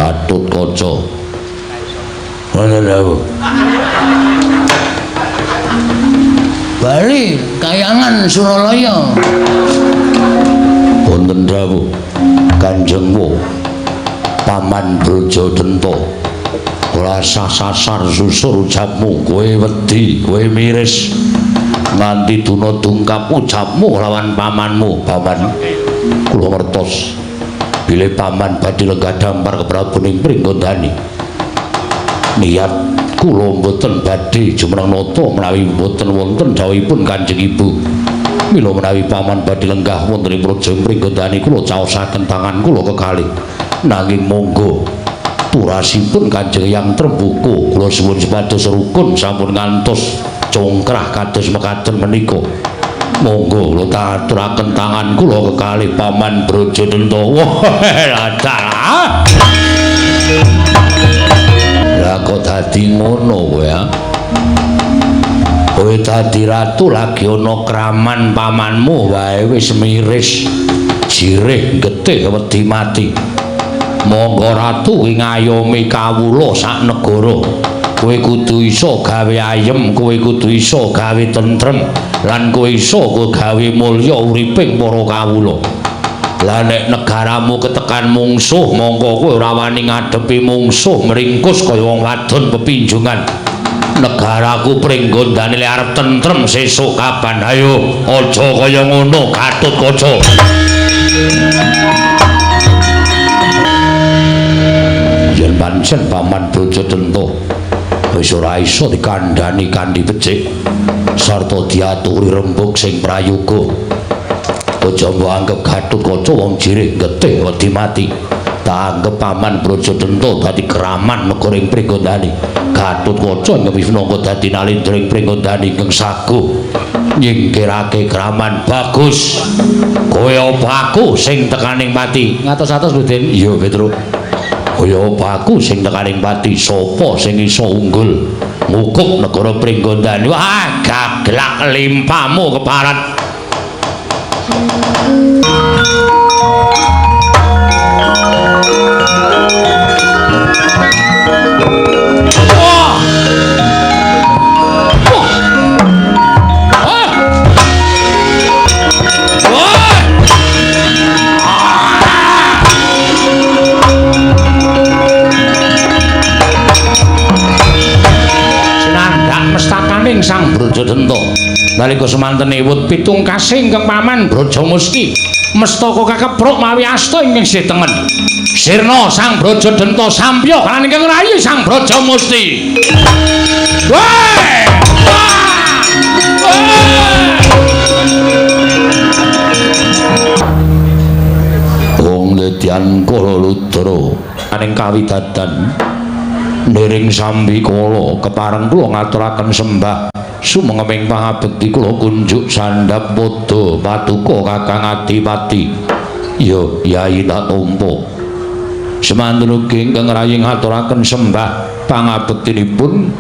Gatotkaca. Wonten dawuh. Bali kayangan Suralaya. Wonten dawuh Kanjeng Wo. Paman Brajadenta. Ora sasar susur ucapmu, kowe wedi, kowe miris. Nganti duna dungkap ucapmu lawan pamanmu. Paman, kula ngertos bilih paman badhe lenggah dampar ke Prabu ing Pringgondani. Niat kula mboten badhe jumeneng nata menawi mboten wonten dawuhipun Kanjeng Ibu. Mila menawi paman badhe lenggah wonten ing Praja Pringgondani kula caosaken tangan kula kekalih. Nanging monggo turasipun Kanjeng Hyang Trembuka kula suwun supados rukun sampun ngantos congkrah kados mekaten menika. Monggo kula aturaken tangan kula kekalih Paman Brajadenta. Wah, dalah. Lah kok dadi ngono kowe ya? Kowe dadi ratu lagi ana kraman pamanmu wae wis miris, jirih getih wedi mati. Monggo ratu kuwi ngayomi kawula sak negara. Kowe kudu iso gawe ayem, kowe kudu iso gawe tentrem, lan kowe iso gawe mulya uriping para kawula. Lah nek negaramu ketekan mungsuh, mongko kowe ora wani ngadepi mungsuh mringkus kaya wong wadon pepinjungan. Negaraku Pringgondani lek arep tentrem sesuk kapan? Ayo, aja kaya ngono Gatotkaca. Yen pancen Paman Brajadenta wis ora iso dikandhani kanthi becik sarta diaturi rembug sing prayoga. Aja mbok anggep Gatotkaca wong jirih getih wedi mati. Tak anggep Paman Brajadenta dadi kraman negara ing Pringgondani. Gatotkaca ingkang minangka dadi nalendra ing Pringgondani ingkang saguh nyingkirake kraman. Bagus. Kowe apa aku sing tekaning pati? Ngatos-atos lho, Den. Iya, Petruk. Kaya apa aku sing tekaning pati? Sapa sing iso unggul ngukup negara Pringgondani? Wah, gaglak limpamu keparat. Wah! Wah! Ah! Wah! Mestakaning Sang Brajadenta. Nalika semanten ewut pitung kasih ingkang Paman Brajamusti mestaka kakepruk mawi asta ingkang sisih tengen. Sirna Sang Brajadenta sampya lan ingkang rayi Sang Brajamusti. Weh! Wong ledyan kala ludra aning kawidadan niring sambikala kepareng kula ngaturaken sembah sumengeping pangabekti kula kunjuk sandhap padha paduka Kakang Adipati. Ya Yai tak tampa. Semanten ugi ingkang rayi ngaturaken sembah pangabektinipun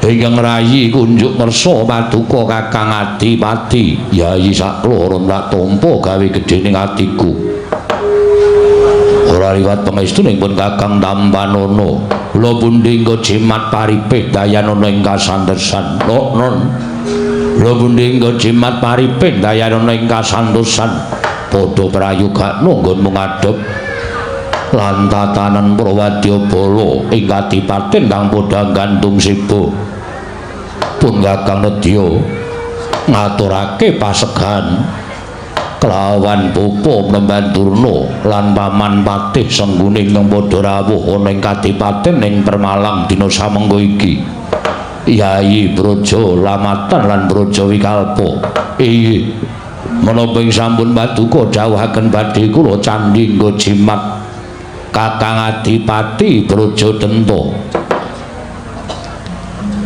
ingkang rayi kunjuk ngersa paduka Kakang Adipati. Yai sakloron tak tampa gawe gedhening atiku. Ora liwat pangestuning pun Kakang Tampanana. Kula pundi engko jimat paripih dayanana ing kasantosan. Non. Kula pundi engko jimat paripih dayanana ing kasantosan. Padha prayogakna nggonmu ngadhep lan tatanan para wadyabala ing kadipaten kang padha gantung siba. Pun Kakang nedya ngaturake pasegan kelawan Bapa Mnemban Durna lan Paman Patih Sengguni ingkang padha rawuh ana ing kadipaten ing Permalang dina samengko iki. Yayi Braja Lamatan lan Braja Wikalpa. Inggih, menapa ing sampun paduka dawuhaken badhe kula candhi nggo jimat Kakang Adipati Brajadenta.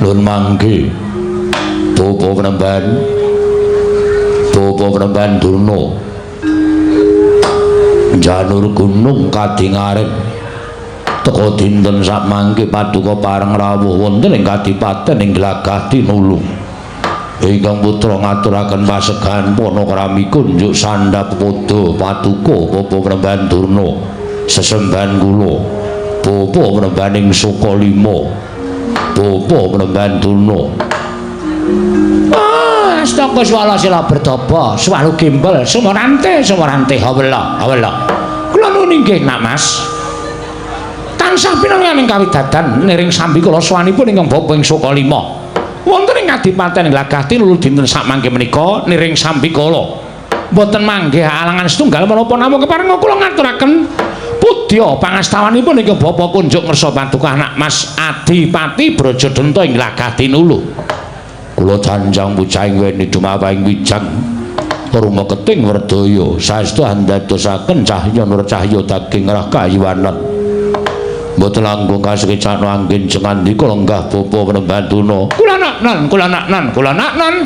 Nun mangke Bapa Mnemban, Bapa Mnemban Durna njanur gunung kadingaren teka dinten sakmangke paduka pareng rawuh wonten ing kadipaten ing Glagah Tinulu. Ingkang putra ngaturaken pasegahan panakrami kunjuk sandhap padha paduka Bapa Mnemban Durna sesembahan kula. Bapa Panembahaning Sukalima. Bapa Panembahan Durna. Ah, astaka swala sila bertapa, swalu gembel, sumarante, sumarante, hawela, hawela. Kula nuwun inggih, Nak Mas. Tansah pinangan ing kawidadan niring sambi kula sowanipun ingkang bapa ing Sukalima. Wonten ing kadipaten Glagah Tinulu dinten sakmangke menika niring sambi kula. Mboten manggih alangan setunggal menapa namung keparenga kula ngaturaken pudya pangastawanipun ingkang bapa kunjuk ngersa paduka anak Mas Adipati Brajadenta ing Glagah Tinulu. Kula sanjang bocahing weni dumawahing wijang rumeketing werdaya saestu andadosaken cahya nur cahya daging rah kayiwanan. Mboten langkung kasekecakno anggen jengandika lenggah bapa Panembahan Durna. Kula nak-nan, kula nak-nan, kula nak-nan.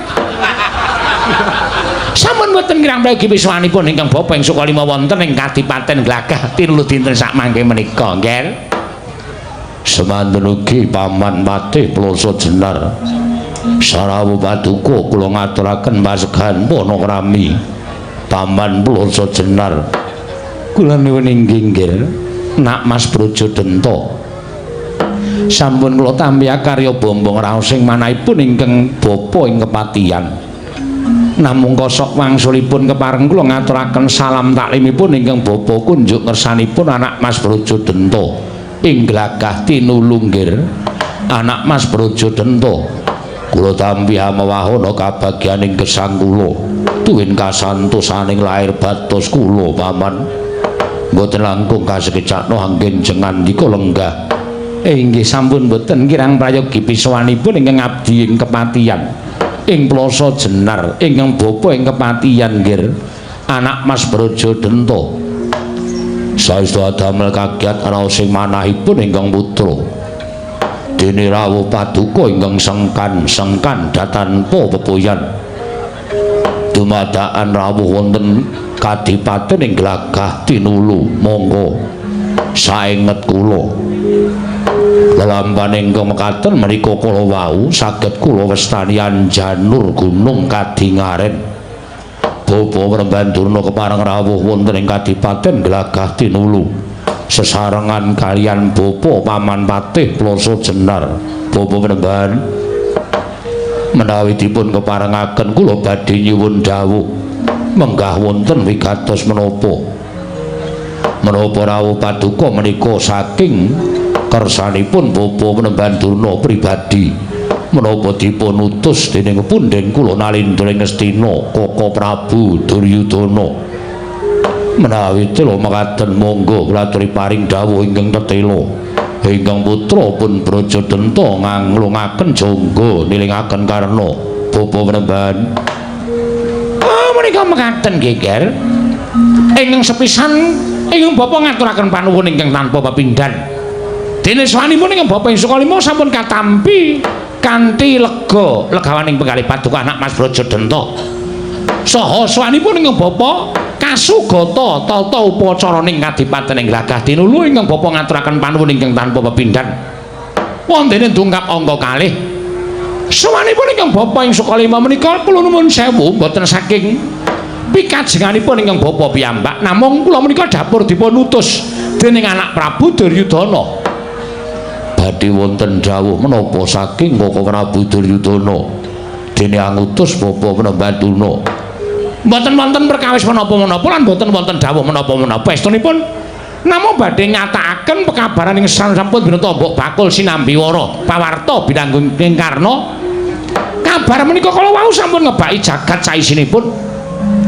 Sampun mboten kirang prayogi wiswanipun ingkang bapa ing Sukalima wonten ing Kadipaten Glagah Tinulu dinten sakmangke menika, nggih. Semanten ugi Paman Patih Ploso Jenar. Sarawu paduka kula ngaturaken pasegahan panakrami Paman Ploso Jenar. Kula nuwun inggih nggih. Nak Mas Brajadenta. Sampun kula tampi karya bombong raos ing manahipun ingkang bapa ing kepatihan. Namung kosok wangsulipun kepareng kula ngaturaken salam taklimipun ingkang bapa kunjuk ngersanipun anak Mas Brajadenta ing Glagah Tinulu nggih. Anak Mas Brajadenta. Kula tampi amawahana kabagyaning gesang kula tuwin kasantosaning lair batos kula paman. Mboten langkung kasekecakno anggen jengandika lenggah. Inggih sampun mboten kirang prayogi pisowanipun ingkang abdi ing kepatihan ing Ploso Jenar ingkang bapa ing kepatihan nggih. Anak Mas Brajadenta. Saestu adamel kagiat raos ing manahipun ingkang putra. Dene rawuh paduka ingkang sengkan-sengkan datanpa pepoyan. Dumadakan rawuh wonten kadipaten ing Glagah Tinulu monggo saenget kula. Lelampahan ingkang mekaten menika kala wau saged kula wastani anjanur gunung Kadingaren. Bapa Panembahan Durna kepareng rawuh wonten ing kadipaten Glagah Tinulu sesarengan kaliyan bapa Paman Patih Ploso Jenar. Bapa Panembahan menawi dipun keparengaken kula badhe nyuwun dawuh menggah wonten wigatos menapa. Menapa rawuh paduka menika saking kersanipun bapa Panembahan Durna pribadi menapa dipun utus dening punden kula Nalindra ing Ngastina Kaka Prabu Duryudana. Menawi tela mekaten monggo kula aturi paring dawuh ingkang tetela. Ingkang putra pun Brajadenta nganglungaken jangga nilingaken karna bapa Panembahan. Oh menika mekaten geger. Ingkang sepisan ingkang bapa ngaturaken panuwun ingkang tanpa pepindhan. Dene sowanipun ingkang bapa ing Sukalima sampun katampi kanthi lega legawaning penggalih paduka anak Mas Brajadenta. Saha sowanipun ingkang bapa kasugata tata upacaraning kadipaten ing Glagah Tinulu ingkang bapa ngaturaken panuwun ingkang tanpa pepindhan. Wontene dongkap angka kalih. Sowanipun ingkang bapa ing Sukalima menika kula nuwun sewu mboten saking pikajenganipun ingkang bapa piyambak namung kula menika dapur dipun utus dening anak Prabu Duryudana. Badhe wonten dawuh menapa saking Kaka Prabu Duryudana dene angutus bapa Panembahan Durna. Mboten wonten perkawis menapa-menapa lan mboten wonten dawuh menapa-menapa estunipun namung badhe nyatakaken pekabaran ing sampun binata mbok bakul sinambi wara pawarta binanggung ing Karna. Kabar menika kala wau sampun ngebaki jagat saisinipun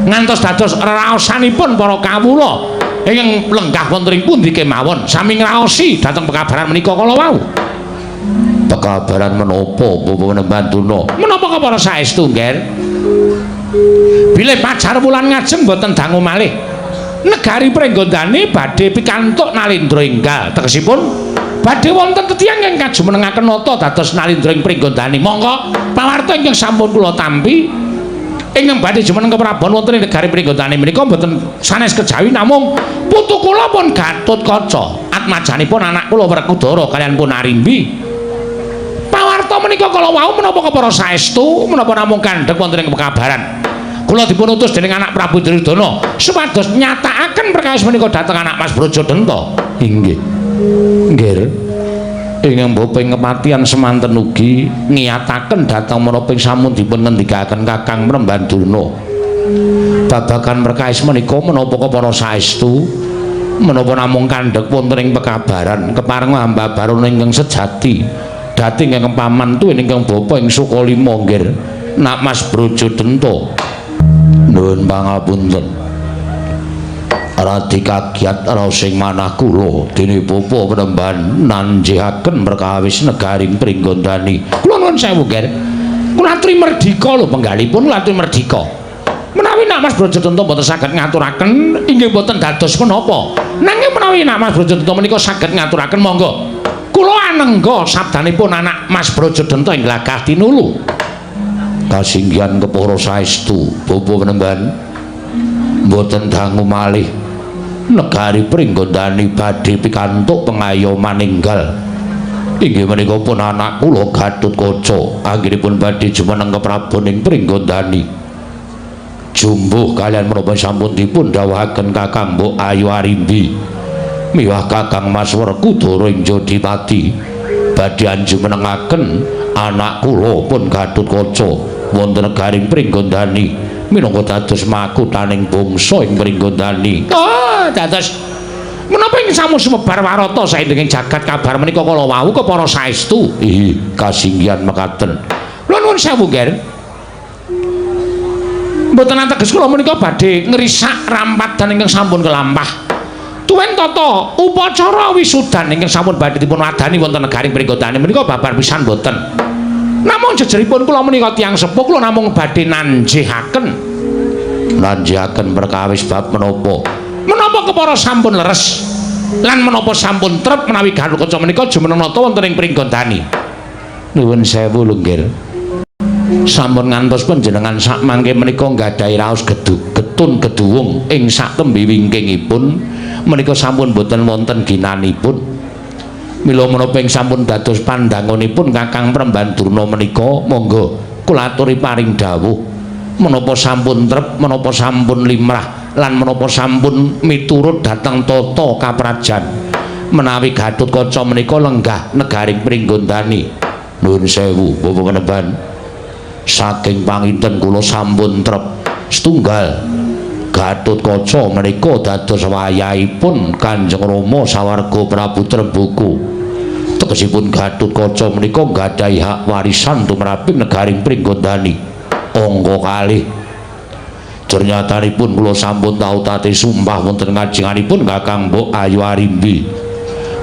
ngantos dados raosanipun para kawula ingkang lenggah wonten ing pundi kemawon sami ngraosi dhateng pekabaran menika kala wau. Pekabaran menapa bapa Panembahan Durna? Menapa kepara saestu nggih? Bilih pajar wulan ngajeng mboten dangu malih. Negari Pringgondani badhe pikantuk Nalindra enggal. Tegesipun badhe wonten tetiyang ingkang kajumenengaken nata dados Nalindra ing Pringgondani. Monggo pawarta ingkang sampun kula tampi ingkang badhe jumeneng keprabon wonten ing negari Pringgondani menika mboten sanes kejawi namung putu kula pun Gatotkaca. Atmajanipun anak kula Werkudara kaliyan pun Arimbi. Pawarta menika kala wau menapa kepara saestu menapa namung kandhek wonten ing pekabaran. Kula dipun utus dening anak Prabu Duryudana supados nyatakaken perkawis menika dhateng anak Mas Brajadenta. Inggih. Nggih. Ingkang bapa ing kepatihan semanten ugi ngiyataken dhateng menapa ing sampun dipun ngendikaken Kakang Mremban Durna. Babagan perkawis menika menapa kepara saestu menapa namung kandhek wonten ing pekabaran kepareng ambabaron ingkang sejati dhateng ingkang paman tuwin ingkang bapa ing Sukalima nggih. Nak Mas Brajadenta. Nuwun pangapunten. Radi kagiat raos ing manah kula dene bapa Mremban nanjihaken perkawis negaring Pringgondani. Kula nuwun sewu, Ger. Kula aturi merdika lho penggalipun, kula aturi merdika. Menawi Nak Mas Brajadenta mboten saged ngaturaken inggih mboten dados menapa. Nanging menawi Nak Mas Brajadenta menika saged ngaturaken monggo. Kula anengga sabdanipun anak Mas Brajadenta ing glagah tinulu. Kasinggihan kepara saestu bapa Mremban mboten dangu malih negari Pringgondani badhe pikantuk pengayoman enggal. Inggih menika pun anak kula Gatotkaca anggenipun badhe jumeneng keprabon ing Pringgondani. Jumbuh kalian menapa sampun dipun dawuhaken Kakang Mbok Ayu Arimbi miwah Kakang Mas Werkudara ing Jodipati badhe anjumenengaken anak kula pun Gatotkaca wonten negaring Pringgondani minangka dados makutaning bangsa ing Pringgondani. Oh, dados menapa ing sampun sumebar warata saindenging jagat kabar menika kala wau kepara saestu. Ih, kasinggihan mekaten. Kula nuwun sewu, Ger. Mboten ateges kula menika badhe ngrisak rampadan ingkang sampun kelampah. Tuwin tata upacara wisudan ingkang sampun badhe dipun wadani wonten negaring Pringgondani menika babar pisan mboten. Namung jejeripun kula menika tiyang sepuh kula namung badhe nanjihaken. Nanjihaken perkawis bab menapa? Menapa kepara sampun leres lan menapa sampun trep menawi Gatotkaca menika jumeneng nata wonten ing Pringgondani. Nuwun sewu lho, Nggih. Sampun ngantos panjenengan sak mangke menika nggadahi raos getun geduwung ing sak tembe wingkingipun menika sampun boten wonten ginanipun. Mila menapa ing sampun dados pandangunipun Kakang Mremban Durna menika monggo kula aturi paring dawuh menapa sampun trep, menapa sampun limrah lan menapa sampun miturut dhateng tata kaprajan menawi Gatotkaca menika lenggah negaring Pringgondani. Nuwun sewu Bapak Mremban, saking panginten kula sampun trep setunggal Gatotkaca menika dados wayahipun Kanjeng Rama sawarga Prabu Tremboko. Tegesipun Gatotkaca menika nggadahi hak warisan tumraping negaring Pringgondani. Angka kalih ternyatanipun kula sampun tau tate sumpah wonten ngajenganipun Kakang Mbok Ayu Arimbi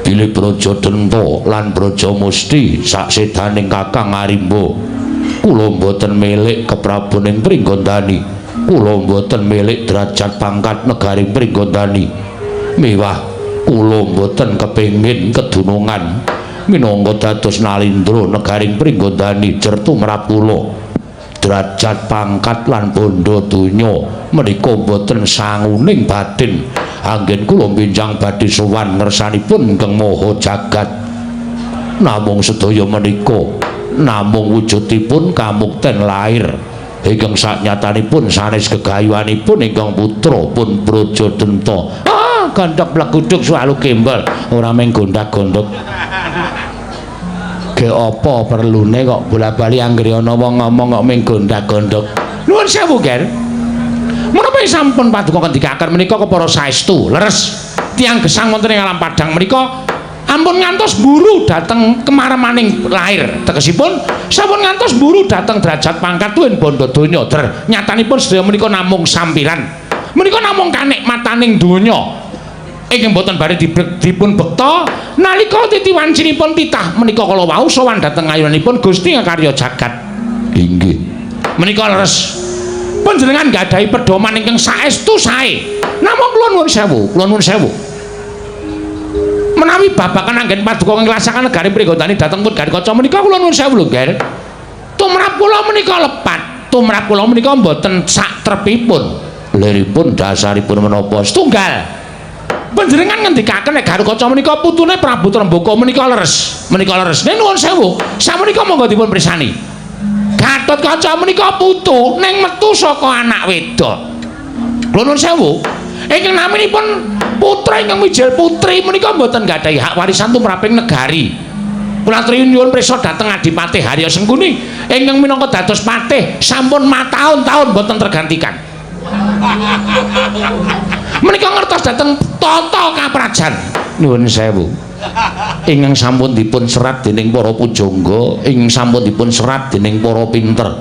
bilih Brajadenta lan Brajamusti saksedaning Kakang Arimba kula mboten milik kepraboning Pringgondani, kula mboten milik derajat pangkat negaring Pringgondani, miwah kula mboten kepengin kedunungan minangka dados nalindra negaring Pringgondani jer tumrap kula derajat pangkat lan bondo donya menika mboten sanguning batin anggen kula benjang badhe sowan ngersanipun ingkang maha jagat. Namung sedaya menika namung wujudipun kamukten lair ingkang saknyatanipun sanes gegayuhanipun ingkang putra pun Brajadenta. Ah, gondok pleguduk suwalu gembel ora mung gondak-gondok. Ge apa perlune kok bola-bali anggere ana wong ngomong kok mung gondak-gondok. Nuwun sewu, Ger. Menapa sampun paduka ngendikaken menika kepara saestu leres tiyang gesang wonten ing alam padang menika ampun ngantos mburu dhateng kemaremaning lair. Tegesipun sampun ngantos mburu dhateng derajat pangkat tuwin bondo donya. Der nyatanipun sedaya menika namung sampiran. Menika namung kanikmataning donya. Ingkang boten badhe dipun bekta nalika titi wancinipun titah menika kala wau sowan dhateng ayunanipun Gusti Ngakarya jagat. Inggih. Menika leres panjenengan nggadahi pedoman ingkang saestu sae. Namung kula nuwun sewu, kula nuwun sewu. Menawi babagan anggen paduka nglasaken negari Pringgondani dhateng pun Gatotkaca menika kula nuwun sewu lho, Ger. Tumrap kula menika lepat, tumrap kula menika mboten sak trepipun. Liripun dasaripun menapa? Setunggal. Panjenengan ngendikaken nek Gatotkaca menika putune Prabu Tremboko menika leres, menika leres. Nek nuwun sewu, samenika monggo dipun pirsani. Gatotkaca menika putu ning metu saka anak wedok. Kula nuwun sewu. Ingkang naminipun Putra ingkang mijil putri menika mboten gadhahi hak warisan tumraping negari. Kula aturi nyuwun prisa dhateng Adipati Harya Sengkuni ingkang minangka dados patih sampun mataun-taun mboten tergantikan. Menika ngertos dhateng tata kaprajan. Nyuwun sewu. Ingkang sampun dipun serat dening para pujangga, ingkang sampun dipun serat dening para pinter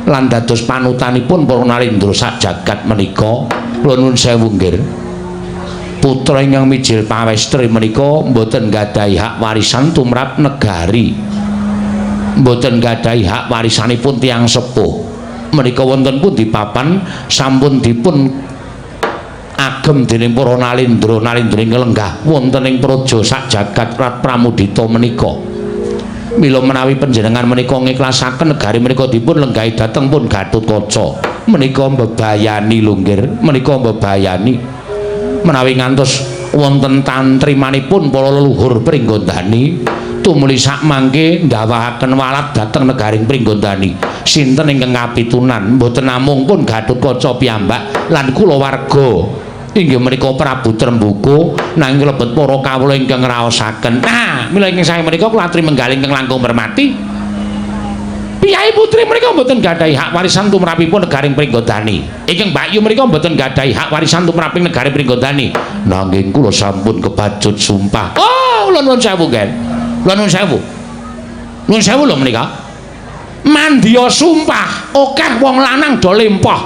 lan dados panutanipun para nalendra sak jagat menika. Kula nuwun sewu nggih. Putra ingkang mijil pawestri menika mboten gadhahi hak warisan tumrap negari. Mboten gadhahi hak warisanipun tiyang sepuh. Menika wonten pundi papan sampun dipun agem dening para nalendra, nalendra ing lenggah wonten ing praja sak jagat Rat Pramudita menika. Mila menawi panjenengan menika ngiklasaken negari menika dipun lenggahi dhateng pun Gatotkaca. Menika mbebayani lho nggih, menika mbebayani. Menawi ngantos wonten tantrimanipun para leluhur Pringgondani tumuli sakmangke ndawahaken walad dhateng negaring Pringgondani. Sinten ingkang kapitunan mboten namung pun Gatotkaca piyambak lan kulawarga inggih menika Prabu Tremboko nanging lebet para kawula ingkang ngraosaken. Nah, mila ingkang sae menika kula aturi menggalih ingkang langkung mermati. Piyai putri menika mboten gadhahi hak warisan tumrapipun negaring Pringgondani. Ingkang mbakyu menika mboten gadhahi hak warisan tumraping negari Pringgondani. Nanging kula sampun kebacut sumpah. Oh, kula nuwun sewu, Gen. Kula nuwun sewu. Nuwun sewu lho menika. Mandya sumpah, akeh wong lanang do lempoh.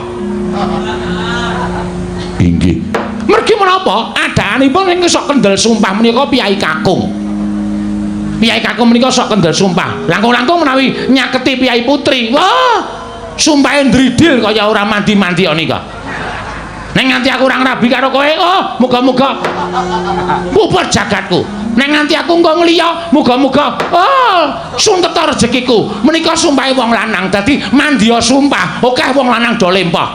Inggih. Mergi menapa? Adaanipun ing sok kendel sumpah menika piyai kakung. Piyai kakung menika sok kendel sumpah. Langkung-langkung menawi nyaketi piyai putri. Wah, sumpahe ndridil kaya ora mandi-mandi nika. Nek nganti aku ora ngrabi karo kowe, oh, muga-muga pupur jagatku. Nek nganti aku engko ngliya, muga-muga oh, sunteta rezekiku. Menika sumpahe wong lanang. Dadi mandya sumpah, akeh wong lanang do lempoh.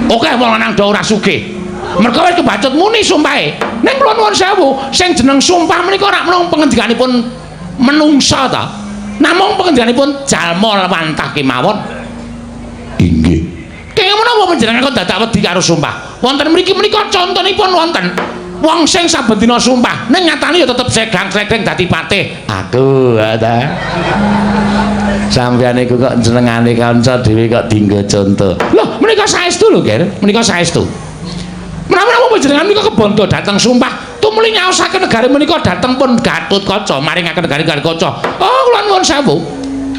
Akeh wong lanang do ora sugih. Merga wis kebacut muni sumpahe. Ning kula nuwun sewu, sing jeneng sumpah menika ora mung pengendikanipun menungsa ta. Namung pengendikanipun jalma wantah kemawon. Inggih. Kenging menapa panjenengan kok dadak wedi karo sumpah? Wonten mriki menika contonipun wonten wong sing saben dina sumpah, ning nyatane ya tetep segang-segeng dadi patih. Aku ta. Sampeyan iku kok jenengane kanca dhewe kok dienggo conto. Lho, menika saestu lho, Ger. Menika saestu. Menawi panjenengan menika kebandha dhateng sumpah, tumuli nyaosaken negari menika dhateng pun Gatotkaca, maringaken negari Gatotkaca. Oh, kula nuwun sewu.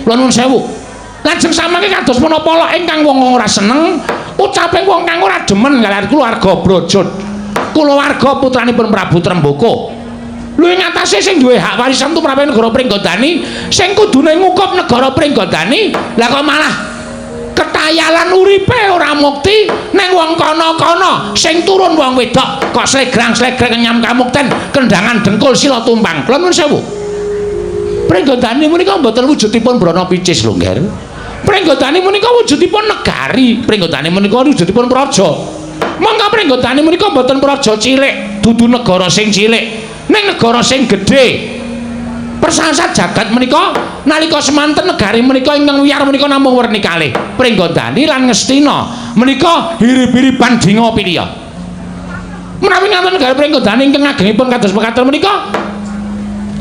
Kula nuwun sewu. Lajeng samangke kados menapa lok ingkang wong ora seneng, ucape wong kang ora demen kaliyan keluarga Braja. Kulawarga putranipun Prabu Tremboko. Lho ing atase sing duwe hak warisan tumrap negara Pringgondani, sing kudune ngukup negara Pringgondani, lah kok malah ketayalan uripe ora mukti ning wong kono-kono sing turun wong wedok kok slegrang-slegreng nyam kamukten kendangan dengkul sila tumpang. Kula nuwun sewu. Pringgondani menika mboten wujudipun brana picis lho, Ngger. Pringgondani menika wujudipun negari, Pringgondani menika wujudipun praja. Monggo Pringgondani menika mboten praja cilik, dudu negara sing cilik, ning negara sing gedhe. Persasat jagat menika nalika semanten negari menika ingkang wiyar menika namung werni kalih, Pringgondani lan Ngastina. Menika hirib-hiriban dinga piliha. Menawi nganten negari Pringgondani ingkang agengipun kados mekaten menika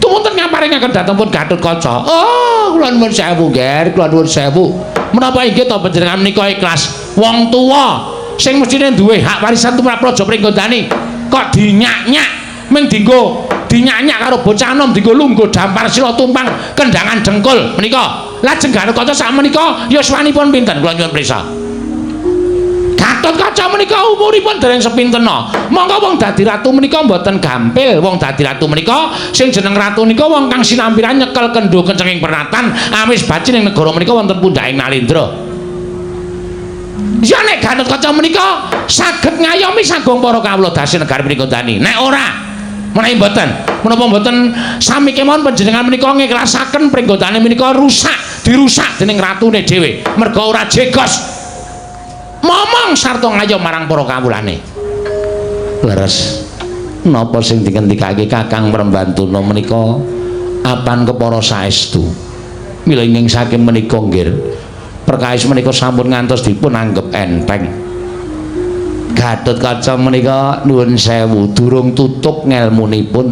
tumunten ngaparingaken dhateng pun Gatotkaca. Oh, kula nuwun sewu, Nger, kula nuwun sewu. Menapa inggih to panjenengan menika ikhlas wong tuwa sing mestine duwe hak warisan tumrap Praja Pringgondani kok dinyak-nyak mung dienggo dinyak-nyak karo bocah enom dienggo lungguh dampar sila tumpang kendangan dengkul menika. Lajeng Gatotkaca sak menika yuswanipun pinten kula nyuwun prisa? Gatotkaca menika umuripun dereng sepintena. Monggo wong dadi ratu menika mboten gampil. Wong dadi ratu menika sing jeneng ratu nika wong kang sinampiran nyekel kendho kencenging pernatan awis baci ning negara menika wonten pundhaking Nalendra. Ya nek Gatotkaca menika saged ngayomi sagung para kawula dasi negari Pringgondani. Nek ora menawi mboten, menapa mboten sami kemawon panjenengan menika ngiklasaken Pringgondani menika rusak, dirusak dening ratune dhewe merga ora jegos momong sarta ngayom marang para kawulane. Leres. Napa sing dingendikake Kakang Prembantuna menika apan kepara saestu. Mila ing saking menika nggih, perkawis menika sampun ngantos dipun anggep enteng. Gatotkaca menika nuwun sewu durung tutuk ngelmunipun.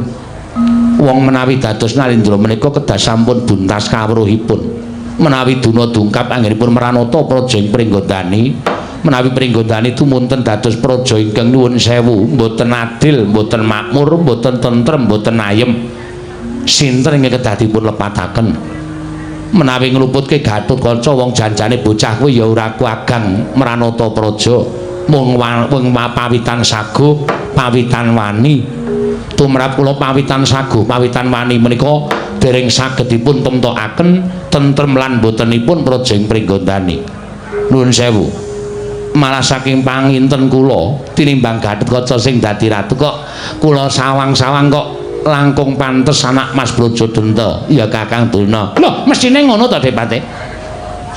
Wong menawi dados Narendra menika kedah sampun buntas kawruhipun. Menawi duna dungkap anggenipun mranata praja ing Pringgondani, menawi Pringgondani tumunten dados praja ingkang nuwun sewu mboten adil, mboten makmur, mboten tentrem, mboten ayem. Sinten ingkang kedah dipun lepataken? Menawi ngluputke Gatotkaca wong janjane bocah kuwi ya ora kuagang mranata praja. Mung pawitan sago, pawitan wani. Tumrap kula pawitan sago, pawitan wani menika dereng saged dipun temtokaken tentrem lan botenipun praja ing Pringgondani. Nuwun sewu. Malah saking panginten kula tinimbang Gatotkaca sing dadi ratu kok kula sawang-sawang kok langkung pantes anak Mas Brajadenta ya Kakang Durna. Lho, mestine ngono to, Depate?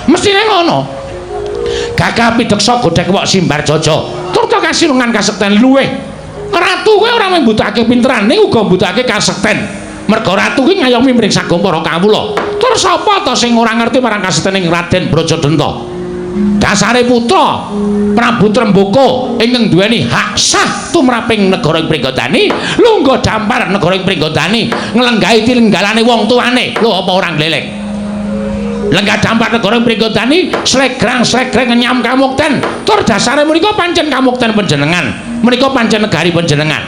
Mestine ngono. Gagah pideksa godhek wok simbar jaja turta kasilungan kasekten luwih. Ratu kuwi ora mung mbutuhake pinteran ning uga mbutuhake kasekten. Merga ratu kuwi ngayomi mring sagung para kawula. Tur sapa to sing ora ngerti marang kasektening Raden Brajadenta? Dasare putra Prabu Tremboko ingkang duweni hak sah tumraping negara ing Pringgondani, lungguh dampar negara ing Pringgondani, nglenggahi tilenggalane wong tuane. Lho apa ora gleleng? Lenggah dampar negara Pringgondani, slegrang-slegreng ngenyam kamukten. Tur dasare menika pancen kamukten panjenengan. Menika pancen negari panjenengan.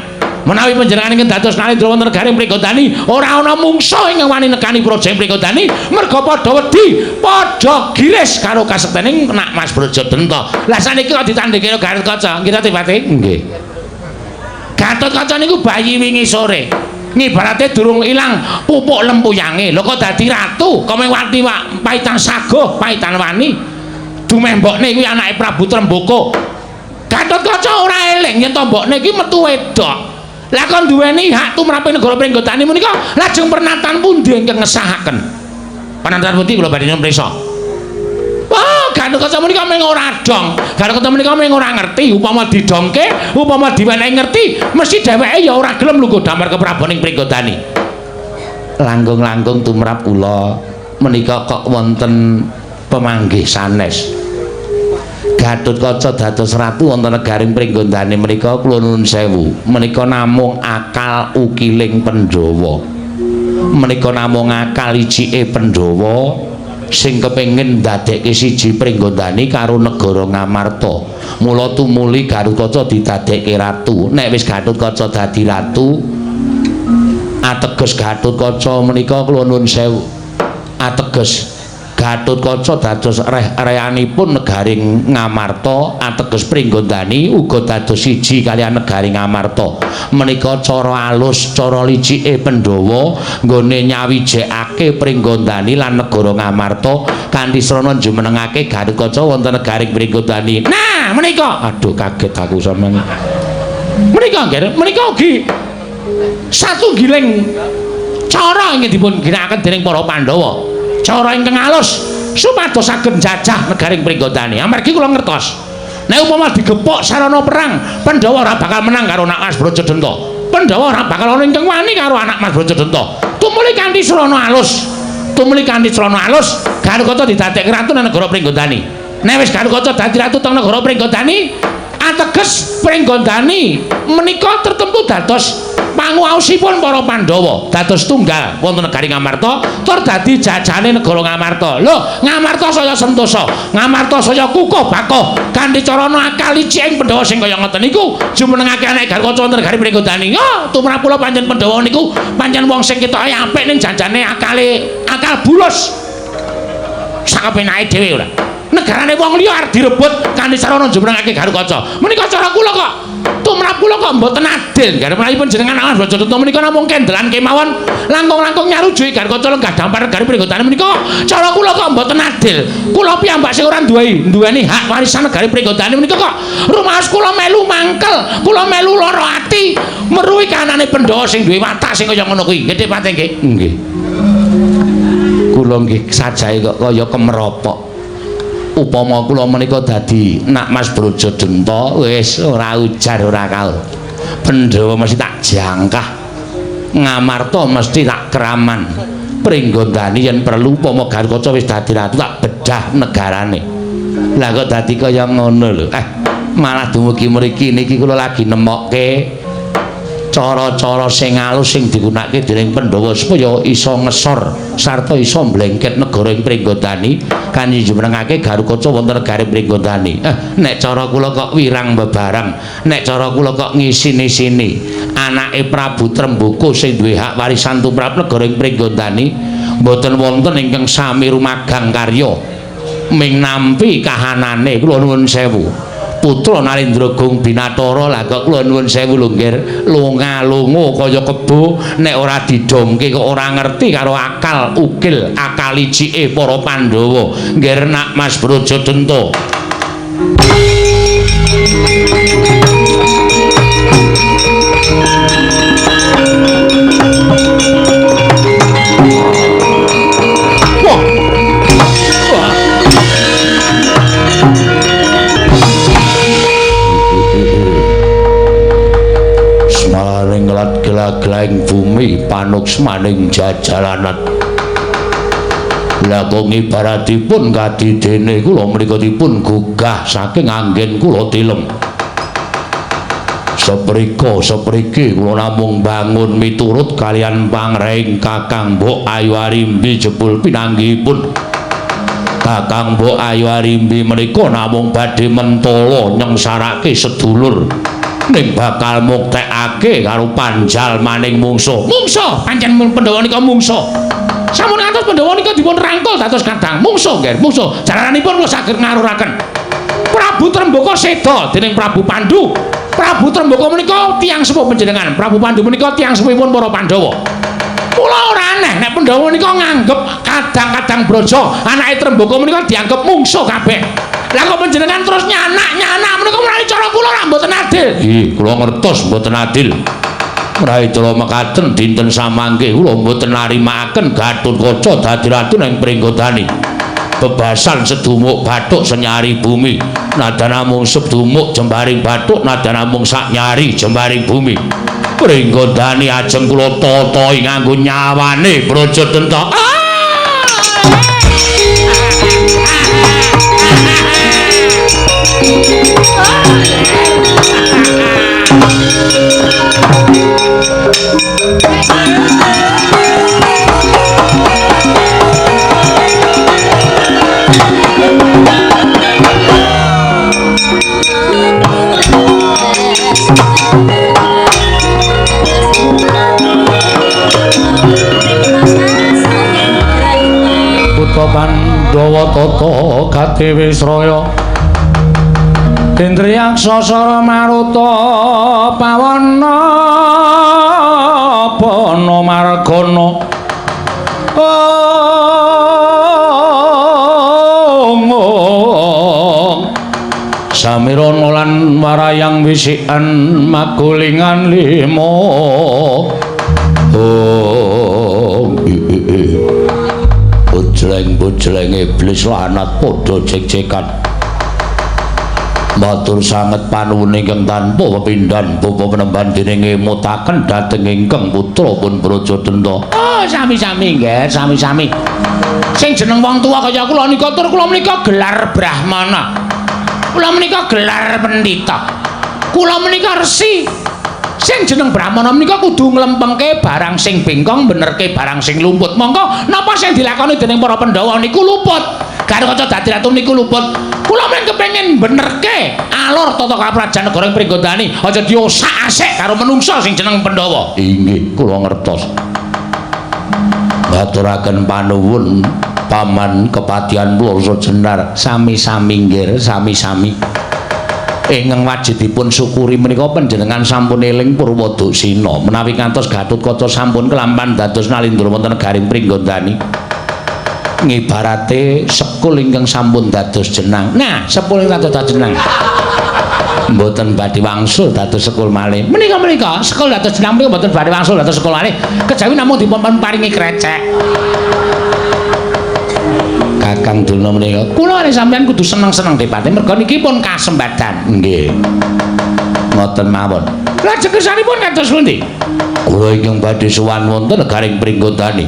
Menawi panjenengan ingkang dados Narendra wonten negari Pringgondani, ora ana mungsuh ingkang wani nekani praja ing Pringgondani, merga padha wedi, padha giris karo kasektening Nak Mas Brajadenta. Lah saniki kok ditandhingi karo Gatotkaca, nggih ta Depate? Nggih. Gatotkaca niku bayi wingi sore. Ngibarate durung ilang pupuk lempuyange. Lho kok dadi ratu, kok mung wati paitan sago, paitan wani. Dumeh mbokne kuwi anake Prabu Tremboko. Gatotkaca ora eling yen to mbokne iki metu wedok. Lah kon duweni hak tumraping negara Pringgondani menika lajeng pernatan pundi ingkang ngesahaken? Pernatan pundi kula badhe mriksa. Wah, Gatotkaca menika mung ora dong. Gatotkaca menika mung ora ngerti upama didongke, upama diwenehi ngerti, mesti dheweke ya ora gelem lungguh damar keprabon ing Pringgondani. Langkung-langkung tumrap kula menika kok wonten pemanggih sanes. Gatotkaca dados ratu wonten negaring Pringgondani menika kula nuwun sewu. Menika namung akal ukiling Pandhawa. Menika namung akal icike Pandhawa sing kepengin ndadekke siji Pringgondani karo negara Ngamarta. Mula tumuli Gatotkaca didadekke ratu. Nek wis Gatotkaca dadi ratu, ateges Gatotkaca menika kula nuwun sewu. Ateges Gatotkaca dados reh-rehanipun negaring Ngamarta, ateges Pringgondani uga dados siji kaliyan negari Ngamarta. Menika cara alus, cara licike Pandhawa nggone nyawijekake Pringgondani lan negara Ngamarta kanthi srana jumenengake Gatotkaca wonten negaring Pringgondani. Nah, menika aduh kaget aku sampeyan. Menika nggih, menika ugi satunggiling cara ingkang dipun ginakaken dening para Pandhawa. Cara ingkang alus supados saged njajah negaring Pringgondani. Amargi kula ngertos. Nek upama digepuk sarana perang, Pandhawa ora bakal menang karo Nak Mas Brajadenta. Pandhawa ora bakal ana ingkang wani karo anak Mas Brajadenta. Tumuli kanthi srana alus. Tumuli kanthi srana alus, Gatotkaca didadekke ratu nang negara Pringgondani. Nek wis Gatotkaca dadi ratu teng negara Pringgondani, ateges Pringgondani menika tertentu dados panguwaosipun para Pandhawa, dados tunggal wonten negari Ngamarta tur dadi jajane negara Ngamarta. Lho, Ngamarta saya sentosa, Ngamarta saya kukuh bakoh kanthi carana akal licik Pandhawa sing kaya ngoten niku jumenengake anake Gatotkaca wonten negari Pringgondani. Oh, tumrap kula pancen Pandhawa niku pancen wong sing ketoke apik ning janjane akale akal bulus. Sakapenake dhewe ora. Negarane wong liya arep direbut kanthi sarana jumenengake Gatotkaca. Menika cara kula kok tumrap kula kok mboten adil. Garep menawi panjenengan Mas Brajadenta menika namung kendelan kemawon langkung-langkung nyarujuki Gatotkaca lenggah dampar negari Pringgondani menika cara kula kok mboten adil. Kula piyambak sing ora duweni hak warisan negari Pringgondani menika kok rumaos kula melu mangkel, kula melu lara ati meruhi kanane Pandhawa sing duwe watak sing kaya ngono kuwi. Nggih Pate nggih. Nggih. Kula nggih sajahe kok kaya kemeropok. Upama kula menika dadi Nak Mas Brajadenta wis ora ujar ora kaul. Pandhawa mesti tak jangkah. Ngamarta mesti tak keraman. Pringgondani yen perlu upama Gatotkaca wis dadi ratu tak bedah negarane. Lah kok dadi kaya ngono lho. Malah dumugi mriki niki kula lagi nemokke cara-cara sing alus sing digunakake dening Pandhawa supaya iso ngesor sarta iso mblengket negara ing Pringgondani kanthi jumenengake Garukaca wonten negari Pringgondani. Nek cara kula kok wirang bebareng, nek cara kula kok ngisini-sini anake Prabu Tremboko sing duwe hak warisan tumrap negara ing Pringgondani mboten wonten ingkang sami rumagang karya ming nampi kahanane. Kula nuwun sewu. Putra Narendra Gung Binatara lah kok kula nuwun sewu lho nggih lunga-lunga kaya kebo nek ora didomke kok ora ngerti karo akal ukil akal licike para Pandhawa. Nggih nak Mas Brajadenta. Gelaing bumi panuksmaning jajalanan. Lah kok ngibaratipun kadidene kula mriku dipun gugah saking anggen kula tilem. Seprika sepriki kula namung bangun miturut kalian pangreing Kakang Mbok Ayu Arimbi jebul pinanggihipun. Kakang Mbok Ayu Arimbi menika namung badhe mentala nyengsarake sedulur ning bakal muktekake karo panjal maning mungsuh. Mungsuh, pancen Pandhawa nika mungsuh. Sampun ngantos Pandhawa nika dipun rangkul dados kadang mungsuh nggih, mungsuh. Jalaranipun kula saged ngaruraken. Prabu Tremboko seda dening Prabu Pandu. Prabu Tremboko menika tiyang sepuh panjenengan. Prabu Pandu menika tiyang sepuhipun para Pandhawa. Mula ora aneh nek Pandhawa menika nganggep kadang-kadang Braja anake Tremboko menika dianggep mungsuh kabeh. Lah kok panjenengan terus nyanak-nyanak menika menawi cara kula ora mboten adil. Nggih, kula ngertos mboten adil. Menawi cara mekaten dinten samangke kula mboten narimakaken Gatotkaca dadi ratu ing Pringgondani. Bebasan sedumuk bathuk senyari bumi. Nadan namung sedumuk jembaring bathuk, nadan namung sak nyari jembaring bumi. Pringgondani ajeng kula tata nganggo nyawane Brajadenta. Putra Pandhawa tata kadewi sraya Indriyaksa sara maruta pawana pana margana ong samirana lan warayang wisikan magulingan lima. Ong bojleng-bojleng iblis lanat padha jek-jekan. Matur sanget panuwun ingkang tanpa pepindhan bapa penemban dening ngemutaken dhateng ingkang putra pun Brajadenta. Oh, sami-sami nggih, sami-sami. Sing jeneng wong tuwa kaya kula nika tur kula menika gelar brahmana. Kula menika gelar pendhita. Kula menika resi. Sing jeneng brahmana menika kudu nglempengke barang sing bengkong, benerke barang sing lumput. Monggo napa sing dilakoni dening para Pandhawa niku luput. Garukaca dadi ratu niku luput. Kula men kepengin benerke alur tata kaprajan negara ing Pringgondani, aja diosak-asik karo menungsa sing jeneng Pandhawa. Inggih, kula ngertos. Ngaturaken panuwun paman kepatihan kula jenar. Sami-sami nggih, sami-sami. Ingkang wajib dipun syukuri menika panjenengan sampun eling Purwaduksina menawi ngantos Gatotkaca sampun kelampan dados nalindra wonten negaring Pringgondani. Ngibarate sekul ingkang sampun dados jenang. Nah, sepul ingkang dados jenang. Mboten badhe wangsul dados sekul malih. Menika-menika sekul dados jenang menika mboten badhe wangsul dados sekul malih. Kejawi namung dipun paringi krecek. Kakang Durna menika kula kalih sampeyan kudu seneng-seneng depate merga niki pun kasembadan. Nggih. Ngoten mawon. Lajeng kersanipun kados pundi? Kula ingkang badhe sowan wonten negaring Pringgondani.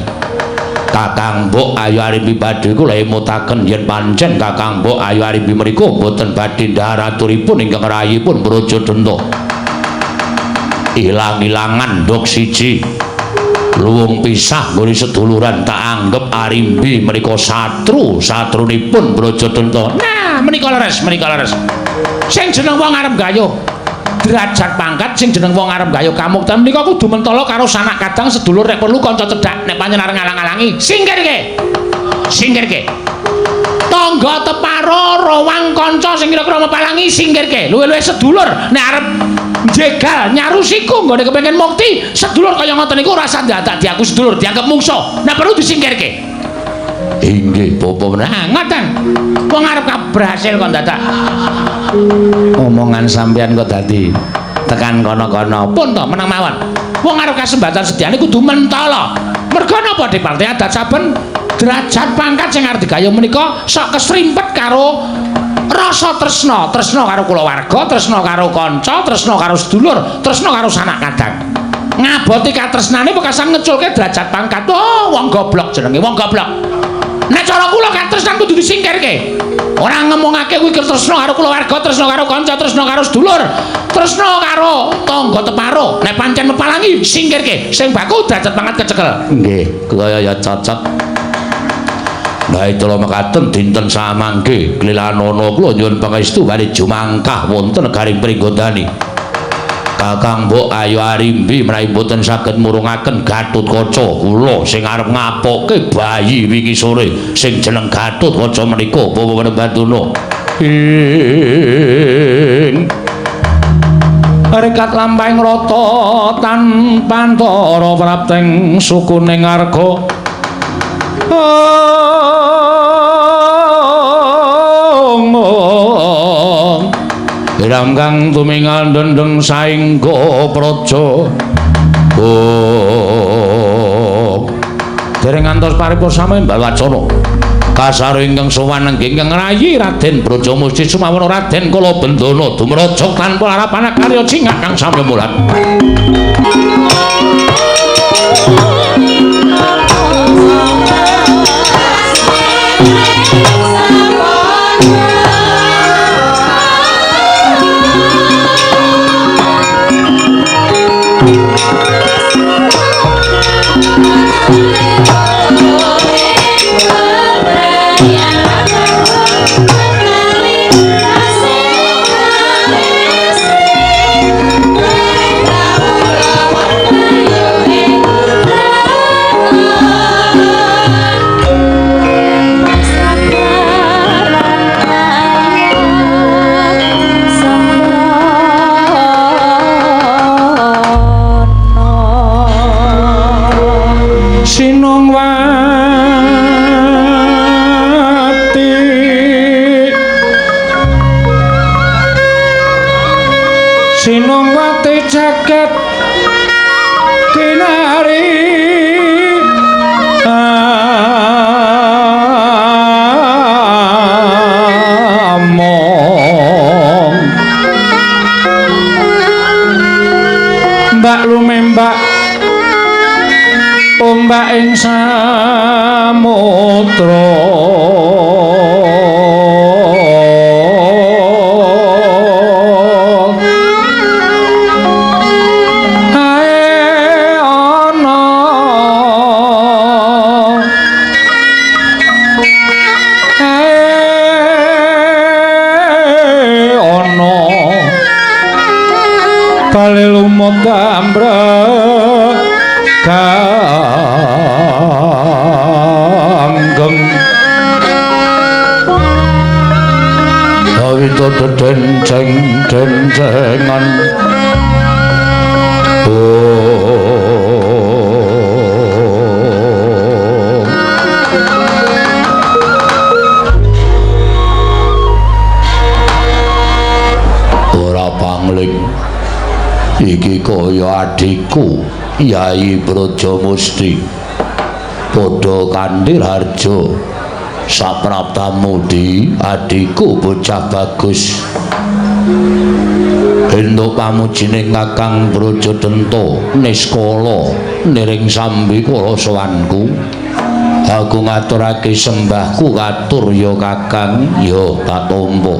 Kakang Mbok Ayu Arimbi badhe kula emutaken yen pancen Kakang Mbok Ayu Arimbi menika boten badhe ndhahar aturipun ingkang rayipun Brajadenta. Ilang-ilangan nduk siji. Luwung pisah nggone seduluran tak anggep Arimbi menika satru, satrunipun Brajadenta. Nah, menika leres, menika leres. Sing jeneng wong arep gayuh derajat pangkat, sing jeneng wong arep gayuh kamuktan menika kudu mentala karo sanak kadang sedulur nek perlu kanca cedhak nek pancen arep ngalang-alangi singkirke. Singkirke. Tangga teparo rawang kanca sing kira-kira mepalangi singkirke. Luwih-luwih sedulur nek arep jegal nyarusiku nggone kepengin mukti sedulur kaya ngoten niku ora usah dadak diaku sedulur dianggep mungsuh nek perlu disingkirke. Inggih bapa. Nah ngoten wong arep kaberhasil kok dadak omongan sampean kok dadi tekan kono-kono. Pun to meneng mawon. Wong arep kasembatan sediane kudu mentala. Merga napa di partai adat saben derajat pangkat sing arep digayuh menika sok kesrimpet karo rasa tresna, tresna karo kulawarga, tresna karo kanca, tresna karo sedulur, tresna karo sanak kadang. Ngaboti katresnane pekasan ngeculke derajat pangkat. Oh, wong goblok jenenge, wong goblok. Nek cara kula katresnan kudu disingkirke. Ora ngomongake kuwi tresna karo kulawarga, tresna karo kanca, tresna karo sedulur, tresna karo tangga teparo. Nek pancen mepalangi singkirke. Sing baku derajat pangkat kecekel. Nggih, kula ya cocok. Nah itulah mekaten dinten samangke klilanana kula nyuwun pangestu badhe jumangkah wonten garing Pringgondani. Kakang Mbok Ayu Arimbi menawi boten saged murungaken Gatotkaca kula sing arep ngapokke bayi wingi sore sing jeneng Gatotkaca menika Bapak Batuna. Ing rekat lampahing rata tanpantara prapteng sukuning arga. Iram kang tumingal dendeng saengga praja. Oh. Dereng ngantos paripurna sami mbawacana. Kasaro ingkang sowan nenggih ingkang rayi Raden Brajamusti sumawon Raden Kalabendana dumraja tanpa harapan karya cingak kang samya mulat. Sinungwati jagat kinari among mbak lumembak ombak ing samudra. Lumut ambrek ganggeng awito dedenceng dencengan. Ora pangling iki kaya adhiku Yai Brajamusti padha kanthi harja sapraptamu di adhiku bocah bagus entuk pamujining Kakang Brajadenta niskala niring sambi kala sowanku. Aku ngaturake sembahku katur ya Kakang, ya tak tampa.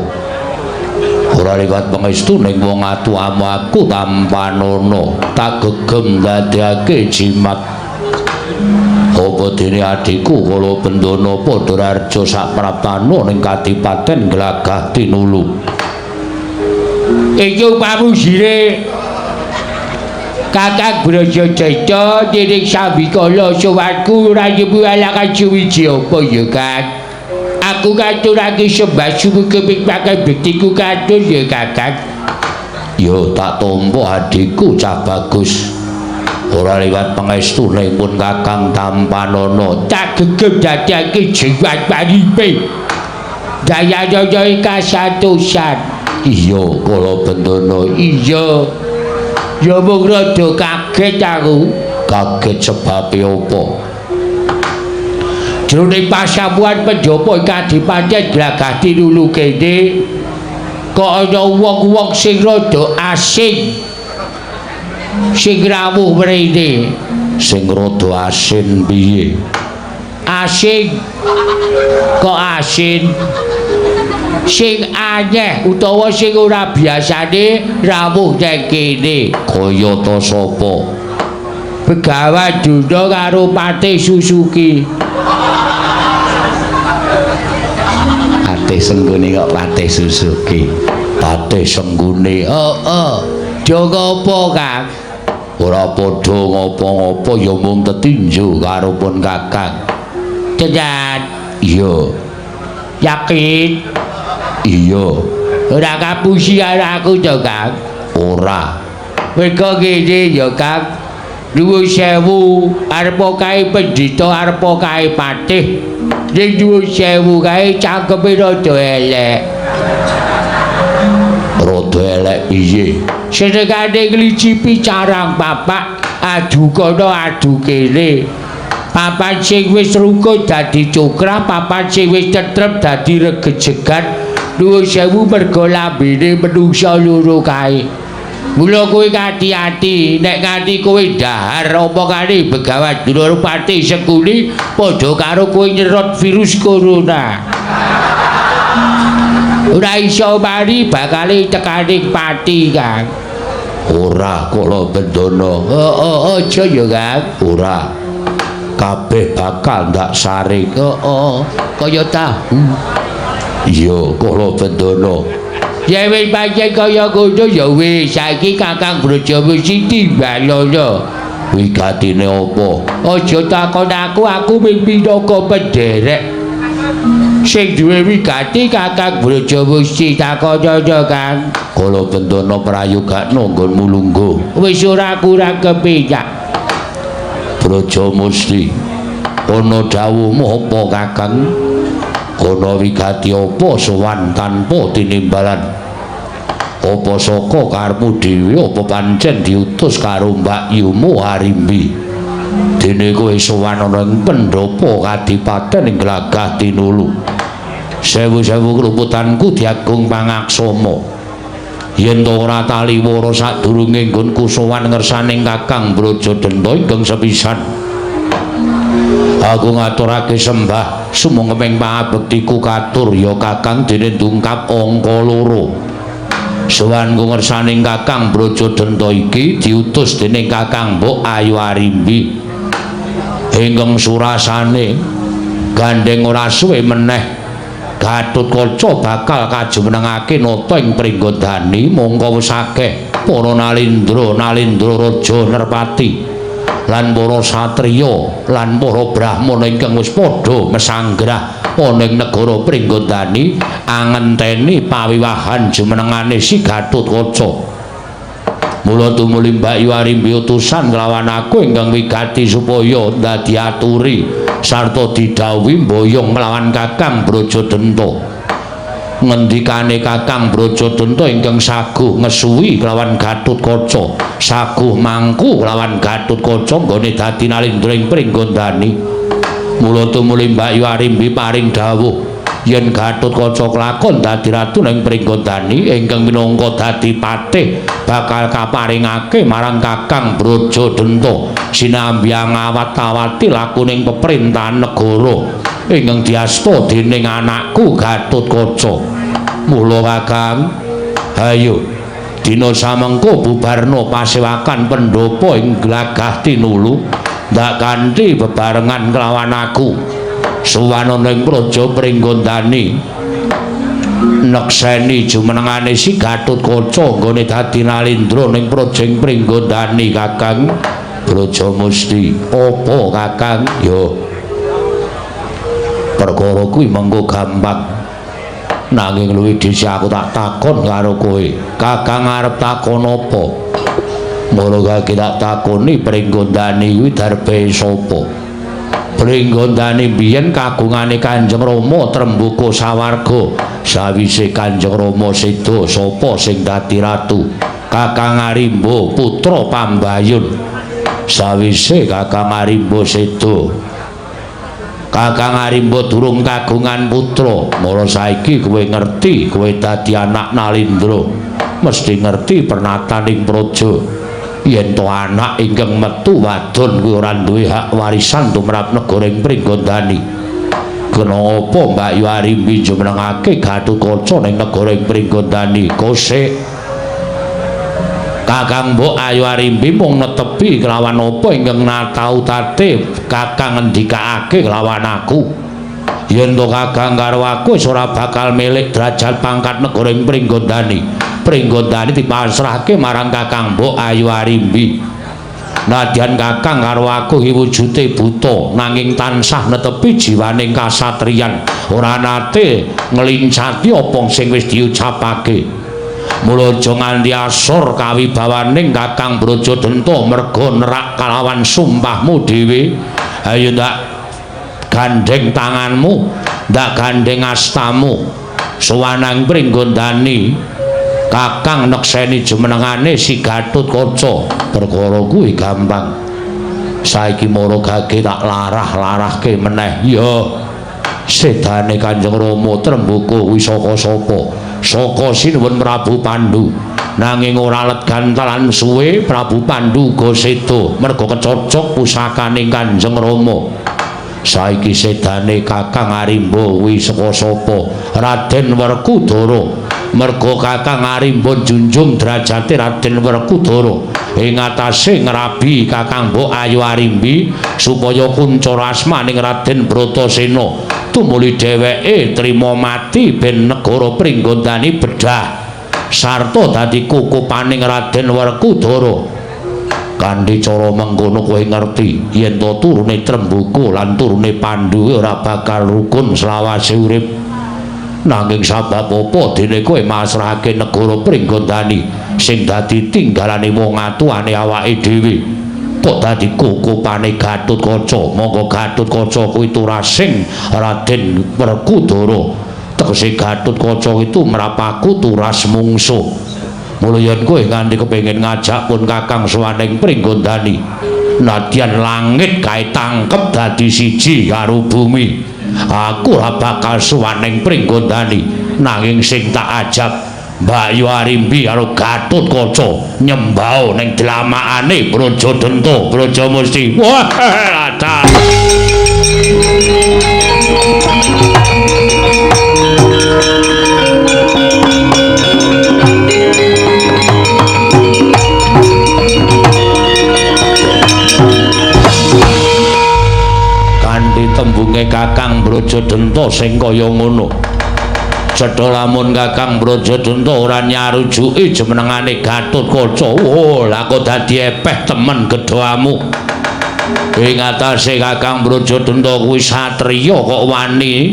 Ora liwat pangestu ning wong atuamu aku tampanana, tak gegem ndadekake jimat. Apa dene adhiku Kala Bendana padha rarja sapraptana ning kadipaten Glagah Tinulu. Iki pamujire Kakang Brajadenta dening sambikala sowanku ora nyebu alakan suwiji apa ya Kang. Aku katurake sembah sumukeping pakai bektiku katur ya Kakang. Ya tak tampa adhiku cah bagus. Ora liwat pangestu ning pun Kakang tampanana, tak gegem dadake jiwat paripe. Dayana kasatosan. Iya Kala Bendana, iya. Ya mung rada kaget aku. Kaget sebabe apa? Jroning pasamuan penjapa kadipaten Glagah Tinulu kene kok ana wong-wong sing rada asing sing rawuh mrene. Sing rada asin piye? Asing kok asin? Sing anyeh utawa sing ora biasane rawuh nang kene. Kaya ta sapa? Begawan Duna karo Patih Susuki. Patih Senggune kok Patih Susuki. Patih Senggune. Heeh. Do ngopo, Kang? Ora padha ngopo-ngopo ya mung tetinju karo pun Kakang. Tenan. Iya. Yakin? Iya. Ora kapusi karo aku to, Kang? Ora. Mergo ngene ya, Kang. Nuwun sewu arepa kae pendhita arepa kae patih. Ning nuwun sewu kae cangkeme rada elek. Rada elek piye? Senengane nglicipi carang papak, adu kono adu kene. Papan sing wis rukun dadi cokrah, papan sing wis tentrem dadi regejegan. Nuwun sewu mergo lambene menungsa loro kae. Mula kowe ati-ati nek nganti kowe dahar omongane Begawan Dulur Patih Sengkuni padha karo kowe nyerot virus corona. Ora iso mari bakale tekane pati, Kang. Ora Kala Bendana. Heeh, aja ya, Kang. Ora. Kabeh bakal ndak saring. Heeh, kaya tahu. Iya, Kala Bendana. Ya wis pancen kaya ngono ya wis, saiki Kakang Brajamusti timbalono. Wigatine apa? Aja takon aku, aku mung minangka penderek. Sing duwe wigati Kakang Brajamusti takonono, Kang. Kala Bendana prayogakno nggonmu lungguh. Wis ora kurang kepinak. Brajamusti, ana dawuhmu apa, Kakang? Ana wigati apa sowan tanpa tinimbalan? Apa saka karepmu dhewe apa pancen diutus karo mbakyumu Arimbi? Dene kowe sowan ana ing pendhapa kadipaten ing Glagah Tinulu. Sewu-sewu kluputanku diagung pangaksama. Yen to ora taliwara sadurunge nggonku sowan ngersaning Kakang Brajadenta ingkang sepisan. Aku ngaturake sembah sumangga pangabektiku katur ya Kakang dene ndungkap angka loro. Sowanku ngersaning Kakang Brajadenta iki diutus dening Kakang Mbok Ayu Arimbi. Ingkang surasane gandeng ora suwe meneh Gatotkaca bakal kajumenengake nata ing Pringgondani mongko wis akeh para nalindra nalindra raja nerpati lan para satriya lan para brahmana ingkang wis padha mesanggrah ana ing negara Pringgondani angenteni pawiwahan jumenengane si Gatotkaca. Mula tumuli Mbak Arimbi utusan kelawan aku ingkang wigati supaya dadi aturi sarta didhawuhi mboyong nglawan Kakang Brajadenta. Ngendikane Kakang Brajadenta ingkang saguh ngesuwi kelawan Gatotkaca, saguh mangku kelawan Gatotkaca nggone dadi nalindra ing Pringgondani. Mula tumuli Mbak Arimbi paring dawuh, Yen Gatotkaca kelakon dadi ratu ning Pringgondani ingkang minangka dadi patih bakal kaparingake marang Kakang Brajadenta sinambi ngawat-awati lakuning peperintahan negara ingkang diasta dening anakku Gatotkaca. Mula Kakang, hayo dina samengko bubarna pasewakan pendhapa ing Glagah Tinulu ndak kanthi bebarengan kelawan aku. Suwanana ing Praja Pringgondani nekseni jumenengane si Gatotkaca nggone dadi nalindra ning Praja Pringgondani. Kakang Brajamusti, apa Kakang? Ya perkara kuwi mengko gampang, nanging luwih dhisik aku tak takon karo kowe. Kakang arep takon apa? Mula kaki tak takoni Pringgondani kuwi darbe sapa? Pringgondani biyen kagungane Kanjeng Rama Trembuka sawarga. Sawise Kanjeng Rama seda, sapa sing dadi ratu? Kakang Arimba putra Pambayun. Sawise Kakang Arimba seda, Kakang Arimba durung kagungan putra. Mula saiki kowe ngerti, kowe dadi anak Nalindra mesti ngerti pernataning praja. Yen to anak ingkang metu wadon kuwi ora duwe hak warisan tumrap negara ing Pringgondani. Kena apa Mbak Yu Arimbi jumenengake Gatotkaca ning negara ing Pringgondani? Kosek Kakang Mbok Ayu Arimbi mung netepi kelawan apa ingkang natautate Kakang ngendikake kelawan aku. Yen to Kakang karo aku wis ora bakal milik derajat pangkat negara ing Pringgondani. Pringgondani dipasrahke marang Kakang Mbok Ayu Arimbi. Nadyan Kakang karo aku iki wujude buta nanging tansah netepi jiwaning kasatriyan, ora nate ngelincati apa sing wis diucapake. Mula aja nganti asor kawibawaning Kakang Brajadenta merga nerak kalawan sumpahmu dhewe. Ayo ndak gandheng tanganmu, ndak gandheng astamu. Suwanang Pringgondani Kakang nekseni jumenengane si Gatotkaca. Perkara kuwi gampang. Saiki mara gage tak larah-larahke meneh. Ya sedane Kanjeng Rama Trembuka kuwi saka sapa? Saka Sinuwun Prabu Pandu. Nanging ora legan talan suwe Prabu Pandu uga seda merga kecocok pusakane Kanjeng Rama. Saiki sedane Kakang Arimba kuwi saka sapa? Raden Werkudara. Merga Kakang Arimba njunjung derajate Raden Werkudara ing atase ngrabi Kakang Mbok Ayu Arimbi supaya kuncara asmaning Raden Bratasena tumuli dheweke trima mati ben negara Pringgondani bedhah sarta dadi kukupaning Raden Werkudara. Kanthi cara mengkono kowe ngerti yen to turune Trembuka lan turune Pandu ora bakal rukun selawase urip. Nanging sabab apa dene kowe masrahake negara Pringgondani sing dadi tinggalane wong atuane awake dhewe kok dadi kukupane Gatotkaca? Monggo Gatotkaca kuwi turasing Raden Werkudara. Tegese Gatotkaca itu mrapaku turas mungsuh. Mula yen kowe nganti kepengin ngajak pun Kakang sowan ing Pringgondani, nadyan langit kae tangkep dadi siji karo bumi, aku ora bakal sowan ing Pringgondani. Nanging sing tak ajak Mbak Yu Arimbi karo Gatotkaca nyembao ning dlamakane Brajadenta Brajamusti. Wah, lata. Kanthi tembunge Kakang Brajadenta sing kaya ngono, cetha lamun Kakang Brajadenta ora nyarujuki jumenengane Gatotkaca. Oh, lah kok dadi epeh temen gedhamu. Ing atase Kakang Brajadenta kuwi satriya kok wani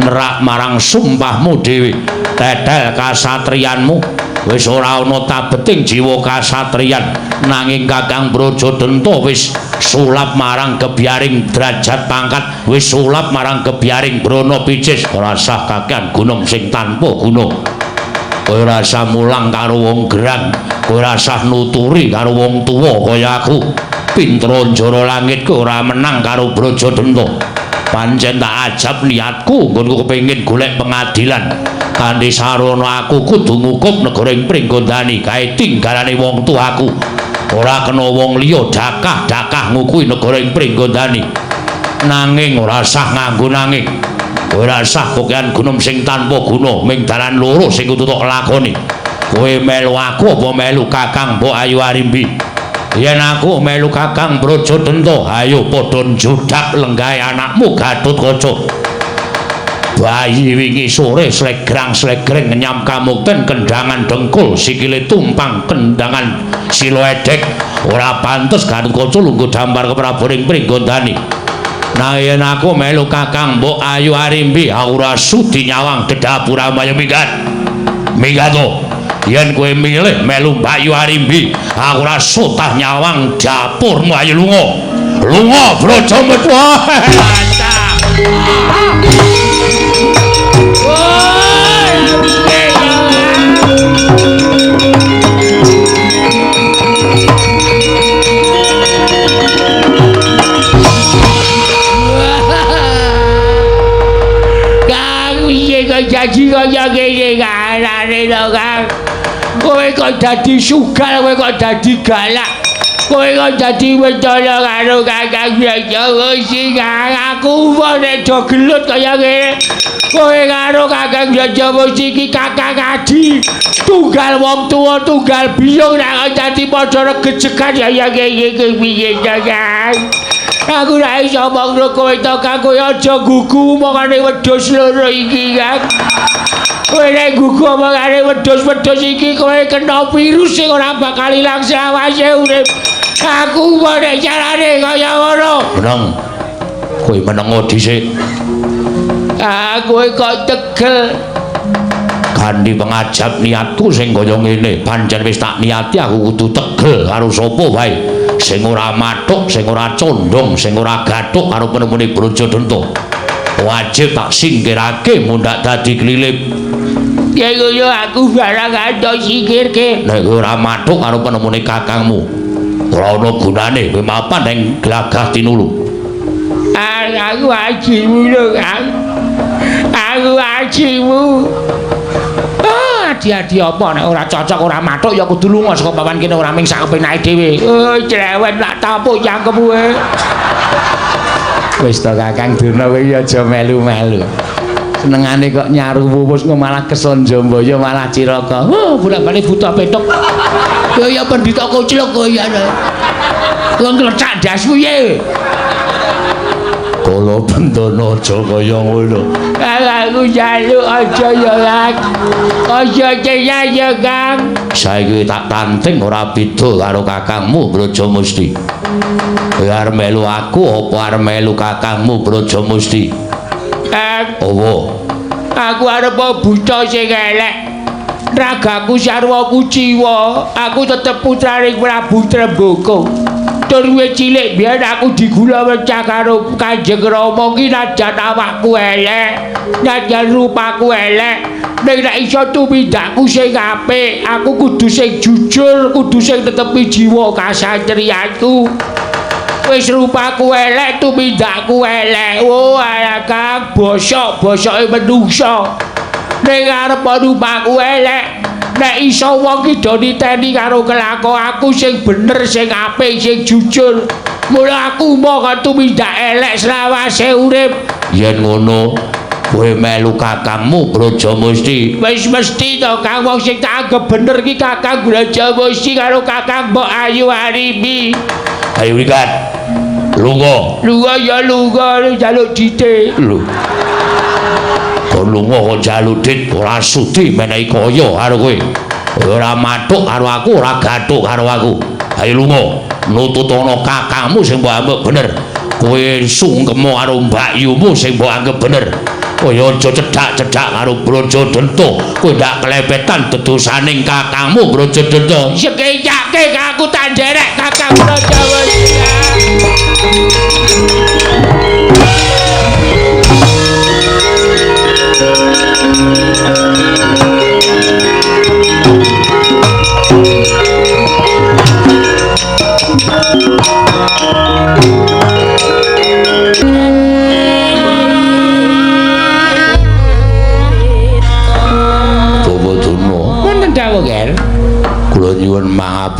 nerak marang sumpahmu dhewe. Tetel kasatriyanmu wis ora ana tabeting jiwa kasatriyan, nanging Kakang Brajadenta wis sulap marang gebyaring derajat pangkat, wis sulap marang gebyaring brana picis. Ora sah kakean gunung sing tanpa guna. Kowe ora sah mulang karo wong gerang, kowe ora sah nuturi karo wong tuwa kaya aku. Pintra njara langit kowe ora menang karo Brajadenta. Pancen tak ajab niatku nggonku kepengin golek pengadilan. Kanthi sarana aku kudu ngukup negara ing Pringgondani gawe tinggalane wong tuaku. Ora kena wong liya dakah-dakah ngukuhi negara ing Pringgondani. Nanging ora sah nganggo nanging. Ora sah kokean gunem sing tanpa guna, ming dalan loro sing kudu tok lakoni. Kowe melu aku apa melu Kakang Mbok Ayu Arimbi? Yen aku melu Kakang Brajadenta, ayo padha njudak lenggahe anakmu Gatotkaca. Bayi wingi sore slegrang-slegreng ngenyam kamukten kendangan dengkul, sikile tumpang kendangan sila edek. Ora pantes Gatotkaca lungguh dampar ke Prabu ing Pringgondani. Nah yen aku melu Kakang Mbok Ayu Arimbi, aku ora sudi nyawang dedapura ayo minggat. Minggat to. Yen kowe milih melu Mbak Ayu Arimbi, aku ora sotah nyawang dapurmu. Ayo lunga. Lunga Braja metu. Kang piye kok jadi kaya ngene karane to, Kang? Kowe kok dadi sugal, kowe kok dadi galak. Kowe kok dadi wetana karo Kakang Brajamusti. Kang, aku nek do gelut kaya ngene. Kowe karo Kakang Brajamusti iki kakang adi. Tunggal wong tuwa, tunggal biyung nek dadi padha regejegan kaya ngene iki piye to, Kang? Aku ora iso omongno kowe to, Kang. Kowe aja gugu omongane wedhus loro iki, Kang. Kowe nek gugu omongane wedhus-wedhus iki kowe kena virus sing ora bakal ilang selawase urip. Aku nek carane kaya ngono. Meneng. Kowe menengo dhisik. Ah, kowe kok tegel. Kanthi pengajap niatku sing kaya ngene, pancen wis tak niati aku kudu tegel karo sapa wae. Sing ora mathuk, sing ora condong, sing ora gathuk karo penemune Brajadenta. Wajib tak singkirake mundhak dadi klilip. Ya ngono aku barang antuk singkirke. Nek kowe ora mathuk karo penemune kakangmu, ora ana gunane kowe mapan ning glagah tinulu. Aku ajimu lho, Kang. Aku ajimu. Adi-adi apa nek ora cocok ora mathuk ya kudu lunga saka papan kene ora ming sak kepenake dhewe. Oh, cerewet lak tapuk cangkem kowe. Wis to Kakang Durna kowe aja melu-melu. Senengane kok nyaru wuwus malah kesel njambaya malah cilaka. Oh, bolak-balik buta petuk. Ya ya pendhita koclok kowe ya. Wong nglecak ndasmu ye. Kala bendana aja kaya ngono. Aku njaluk aja ya, Kang. Aja ceyah ya, Kang. Saiki tak tanting ora beda karo kakangmu Brajamusti. Kowe arep melu aku apa arep melu kakangmu Brajamusti? Kang, apa? Aku arep buta sing elek. Ragaku sarwa kuciwa, aku tetep putrane Prabu Tremboko. Tur wis cilik biyen aku digula wecah karo Kanjeng Rama ki najan awakku elek, najan rupaku elek, ning nek iso tumindakku sing apik, aku kudu sing jujur, kudu sing tetepi jiwa kasatriyanku. Wis rupaku elek, tumindakku elek. Oh, alah Kang, bosok-bosoke menungsa. Ning arep rupaku elek, nek iso wong ki do niteni karo kelakon aku sing bener, sing apik, sing jujur. Mula aku moko tumindak elek selawase urip. Yen ngono, kowe melu kakangmu Brajamusti. Wis mesti to, Kang, wong sing tak anggep bener ki Kakang Brajamusti karo Kakang Mbok Ayu Arimbi. Ayo minggat. Lunga. Lunga ya lunga, njaluk dite. Lho. Kon lunga kok njaluk dit ora sudi menehi kaya karo kowe. Ora mathuk karo aku, ora gathuk karo aku. Ayo lunga, nututono kakangmu sing mbok anggep bener. Kowe sungkema karo mbakyumu sing mbok anggep bener. Kowe aja cedhak-cedhak karo Brajadenta. Kowe ndak kelepetan dedosaning kakangmu Brajadenta. Sekecake aku tak nderek Kakang Brajamusti.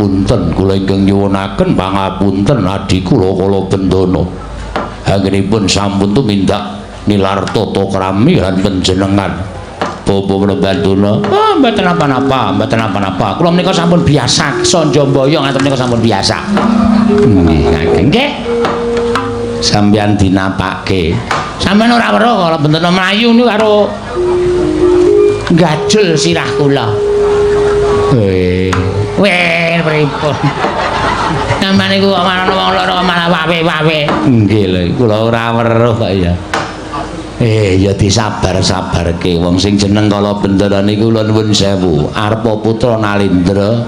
Pangapunten kula ingkang nyuwunaken pangapunten adi kula kala bendana. Anggenipun sampun tumindak nilar tata krami lan panjenengan. Bapak Prabandana. Oh, mboten napa-napa, mboten napa-napa. Kula menika sampun biasa Sanjambaya ngaten menika sampun biasa. Nggih, nggih. Sampeyan dinapake. Sampeyan ora weruh kala bendana mlayu niku karo gajul sirah kula. Weh, weh pripun? Sampeyan niku kok malah wong loro kok malah wawe-wawe. Nggih lho, kula ora weruh kok ya. Ya disabar-sabarke wong sing jeneng kala bendara niku kula nuwun sewu. Arpa putra Nalindra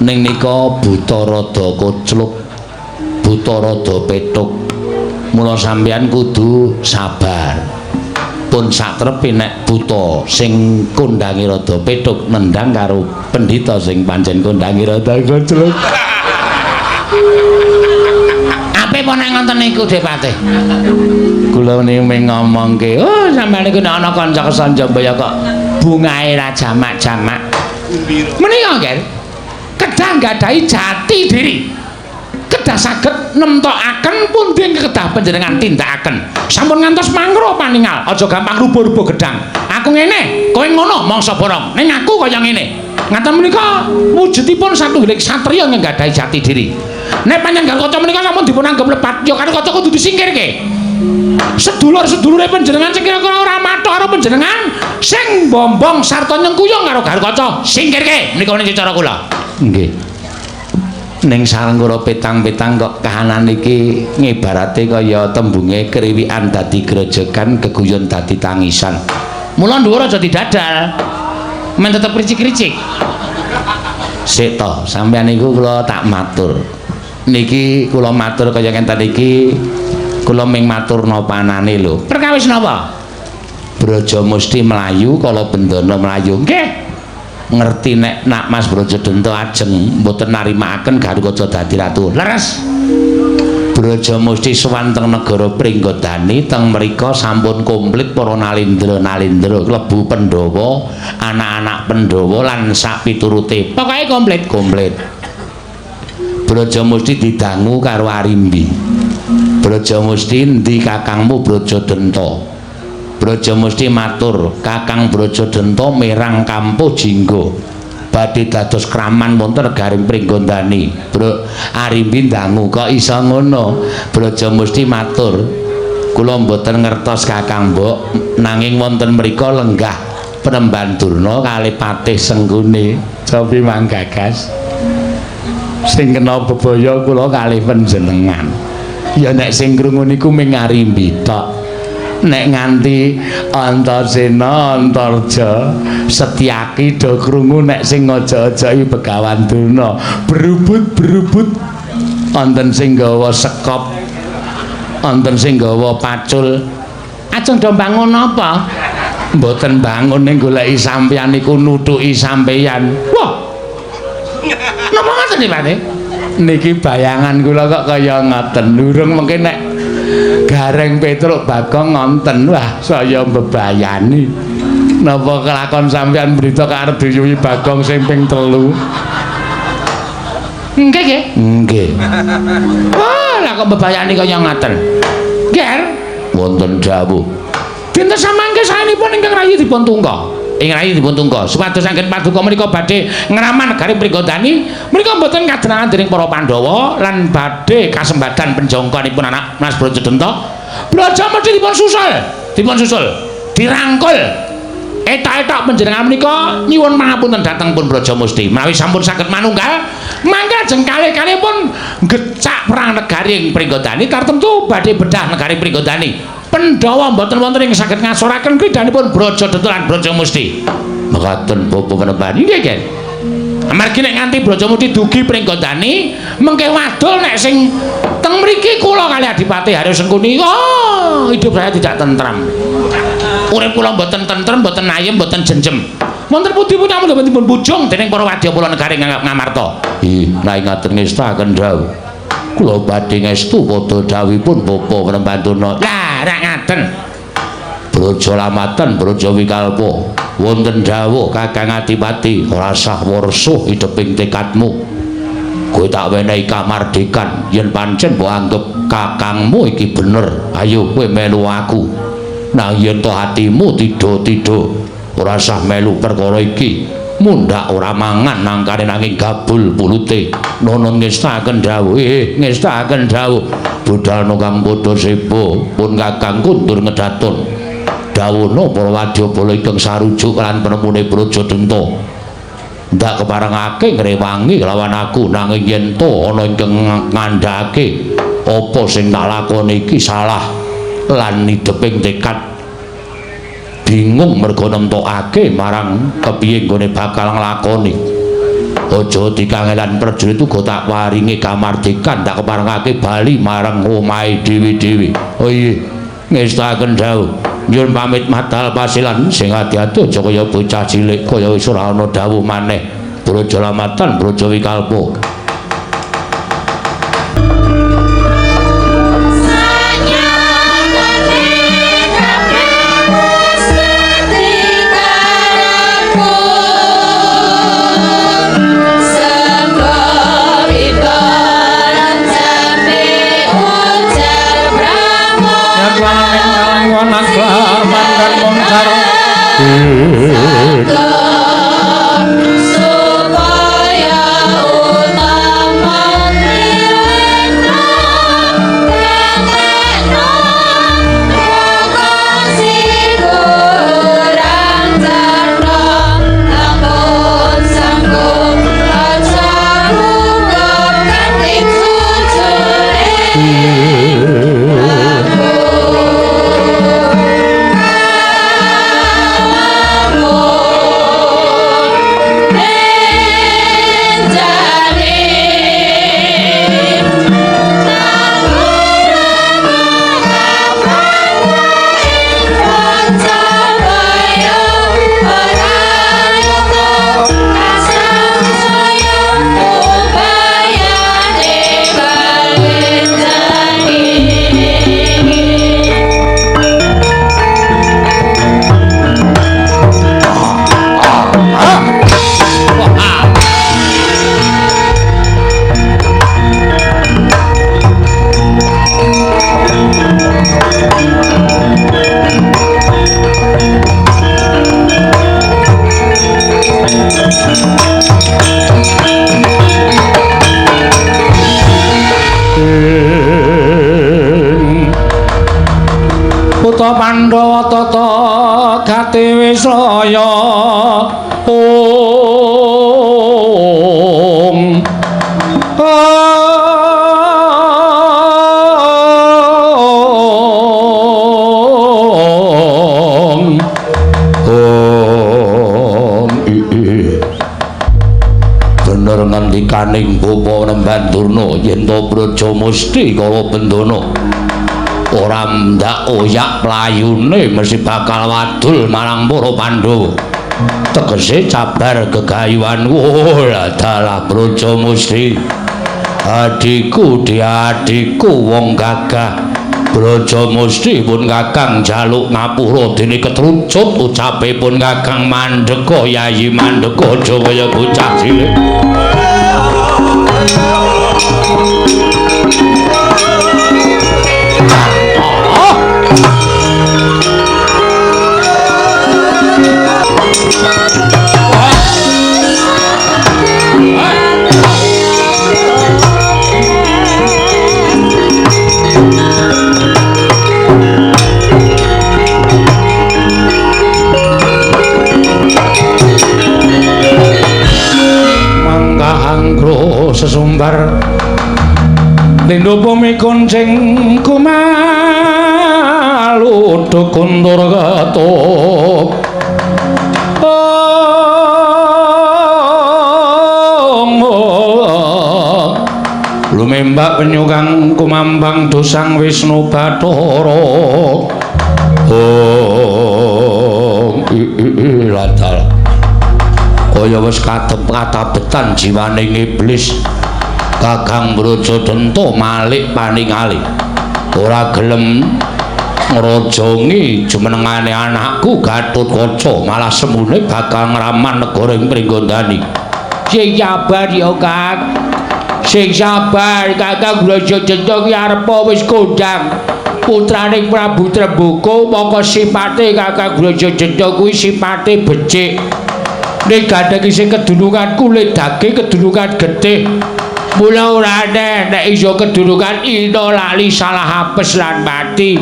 ning nika buta rada kocluk, buta rada petuk. Mula sampeyan kudu sabar. Pun satrepe nek buta sing kondange rada petuk nendang karo pendhita sing pancen kondange rada kocluk. Ape apa nek ngoten niku Depate? Kula niku mung ngomongke, oh sampeyan niku nek ana kanca Sanjambaya kok bungahe ra jamak-jamak. Menika nggih kedah nggadahi jati diri. Kedah saged nemtokaken pundi kedah panjenengan tindakaken. Sampun ngantos mangro paningal, aja gampang rubuh-rubuh gedang. Aku ngene, kowe ngono mangsa borong. Ning aku kaya ngene. Ngaten menika wujudipun satunggiling satriya ingkang nggadahi jati diri. Nek panjenengan kaca menika sampun dipun anggep lepat, ya karo kaca kudu disingkirke. Sedulur-sedulure panjenengan sing kira-kira ora mathok karo panjenengan, sing bombong sarta nyengkuyung karo Garukaca, singkirke. Menika niki cara kula. Nggih. Ning sarengkara petang-petang kok kahanan iki ngibarate kaya tembunge kriwikan dadi grojogan, geguyon dadi tangisan. Mula dhuwur aja didadal. Men tetep kricik-kricik. Sik to, sampeyan niku kula tak matur. Niki kula matur kaya ngenten iki, kula ming matur napanane lho. Perkawis napa? Braja Musti mlayu kala bendana mlayu. Nggih. Ngerti nek nak Mas Brajadenta ajeng mboten narimakaken Garukaca dadi ratu. Leres. Braja Musti sowan teng negara Pringgodani, teng mriko sampun komplit para nalindra-nalindra klebu Pandhawa, anak-anak Pandhawa lan sapiturute. Pokoke komplit. Komplit. Braja Musti didangu karo Arimbi. Braja Musti endi kakangmu Brajadenta? Braja Musti matur, Kakang Brajadenta merang kampuh jingga. Badhe dados kraman wonten negaring Pringgondani. Bro Arimbi ndangu, kok iso ngono? Braja Musti matur, kula mboten ngertos Kakang Mbok, nanging wonten mriku lenggah Penemban Durna kalih Patih Sengkuni. Cobi manggagas. Sing kena bebaya kula kalih panjenengan. Ya nek sing krungu niku ming Arimbi tok. Nek nganti Antasena Antarja Setyaki do krungu nek sing ngaja-ajaki Begawan Durna berubut-berubut wonten sing gawa sekop, wonten sing gawa pacul. Ajeng do bangun apa? Mboten bangun ning goleki sampeyan niku nutuki sampeyan. Wah. Napa ngoten iki, Pak? Niki bayangan kula kok kaya ngoten. Durung mungkin nek Gareng Petruk Bagong ngonten, wah saya mbebayani. Napa kelakon sampeyan mrita karep diyuwi Bagong sing ping 3? Nggih nggih. Nggih. Wah, lah kok mbebayani kaya ngaten. Ger, wonten dawuh. Dinten samangke saenipun ingkang rayi dipun tungka. Ing rayi dipun tungka supados anggen paduka menika badhe ngraman negari Pringgondani, menika mboten kadenangan dening para Pandhawa lan badhe kasembadan penjongkonipun anak Mas Brajadenta. Braja mesti dipun susul, dipun susul, dirangkul. Etok-etok panjenengan menika nyuwun pangapunten dhateng pun Braja Musti. Menawi sampun saged manunggal, mangke ajeng kalih-kalih pun gecak perang negari ing Pringgondani tartemtu badhe bedah negari Pringgondani. Pandhawa mboten wonten ing saged ngasoraken kridhanipun Brajadenta lan Braja Musti. Mekaten Bapak Penemban. Nggih, nggih. Amargi nek nganti Braja Musti dugi Pringgondani, mengke wadul nek sing teng mriki kula kali Adipati Haryo Sengkuni, oh, hidup saya tidak tentram. Urip kula mboten tentrem, mboten ayem, mboten jenjem. Wonten pundi-pundi amun dipun bujung dening para wadyabala negari Ngamarta. Ih, nek ngaten ngestaken dawuh. Kula badhe ngestu padha dawuhipun Bapak Penemban. Lah, rak ngaten. Braja Lamatan, Braja Wikalpa, wonten dawuh Kakang Adipati, rasah warsuh ideping tekadmu. Kowe tak wenehi kamardikan yen pancen mbok anggep kakangmu iki bener, ayo kowe melu aku. Nah yen to hatimu tido-tido ora sah melu perkara iki, mundhak ora mangan nangkane nanging gabul pulute. Nono ngestaken dawuh, ngestaken dawuh. Budalno kang padha seba pun kakang kundur ngedaton. Dawuhna para wadyabala ingkang sarujuk lan penemune Brajadenta. Ndak keparengake ngrewangi lawan aku, nanging yen to ana ingkang ngandhake apa sing tak lakoni iki salah lan nideping tekad bingung mergo nemtokake marang kepiye nggone bakal nglakoni. Aja dikangelan prajurit uga tak waringi kamardikan, tak keparengake bali marang omahe dhewe-dhewe. Oh iya, ngestaken dawuh. Nyuwun pamit madal pasilan sing ati-ati aja kaya bocah cilik kaya wis ora ana dawuh maneh. Braja Lamatan, Braja Wikalpa. Putra Pandhawa tata gati wisraya om om om bener ngendikaning Bapa Nemban Durna yen to Braja Musti kala bendana ora ndak oyak playune mesti bakal wadul marang para Pandhawa. Tegese cabar gegayuhan. Oh, dalah Braja Musti. Adhiku diadhiku wong gagah. Braja Musti pun kakang njaluk ngapura dene ketrucut ucape pun kakang mandeka yayi mandeka aja kaya bocah cilik. Sesumbar lindho bumi kuncing kumalu kuntur ketuk lumembak penyu kang kumambang dosang Wisnu Bathara. Om ladal kaya wis katabetan jiwane iblis. Kakang Brajadenta malik paningali ora gelem ngrajangi jumenengane anakku Gatotkaca, malah semune bakal ngraman negara ing Pringgondani. Sing sabar ya Kang, Sing sabar Kakang Brajadenta ki arepa wis kondhang putraning Prabu Tremboko, mongko sipate Kakang Brajadenta kuwi sipate becik. Ning gandeng isih kedunungan kulit daging, kedunungan getih. Mula ora aneh nek iso kedunungan ina lali salah apes lan mati.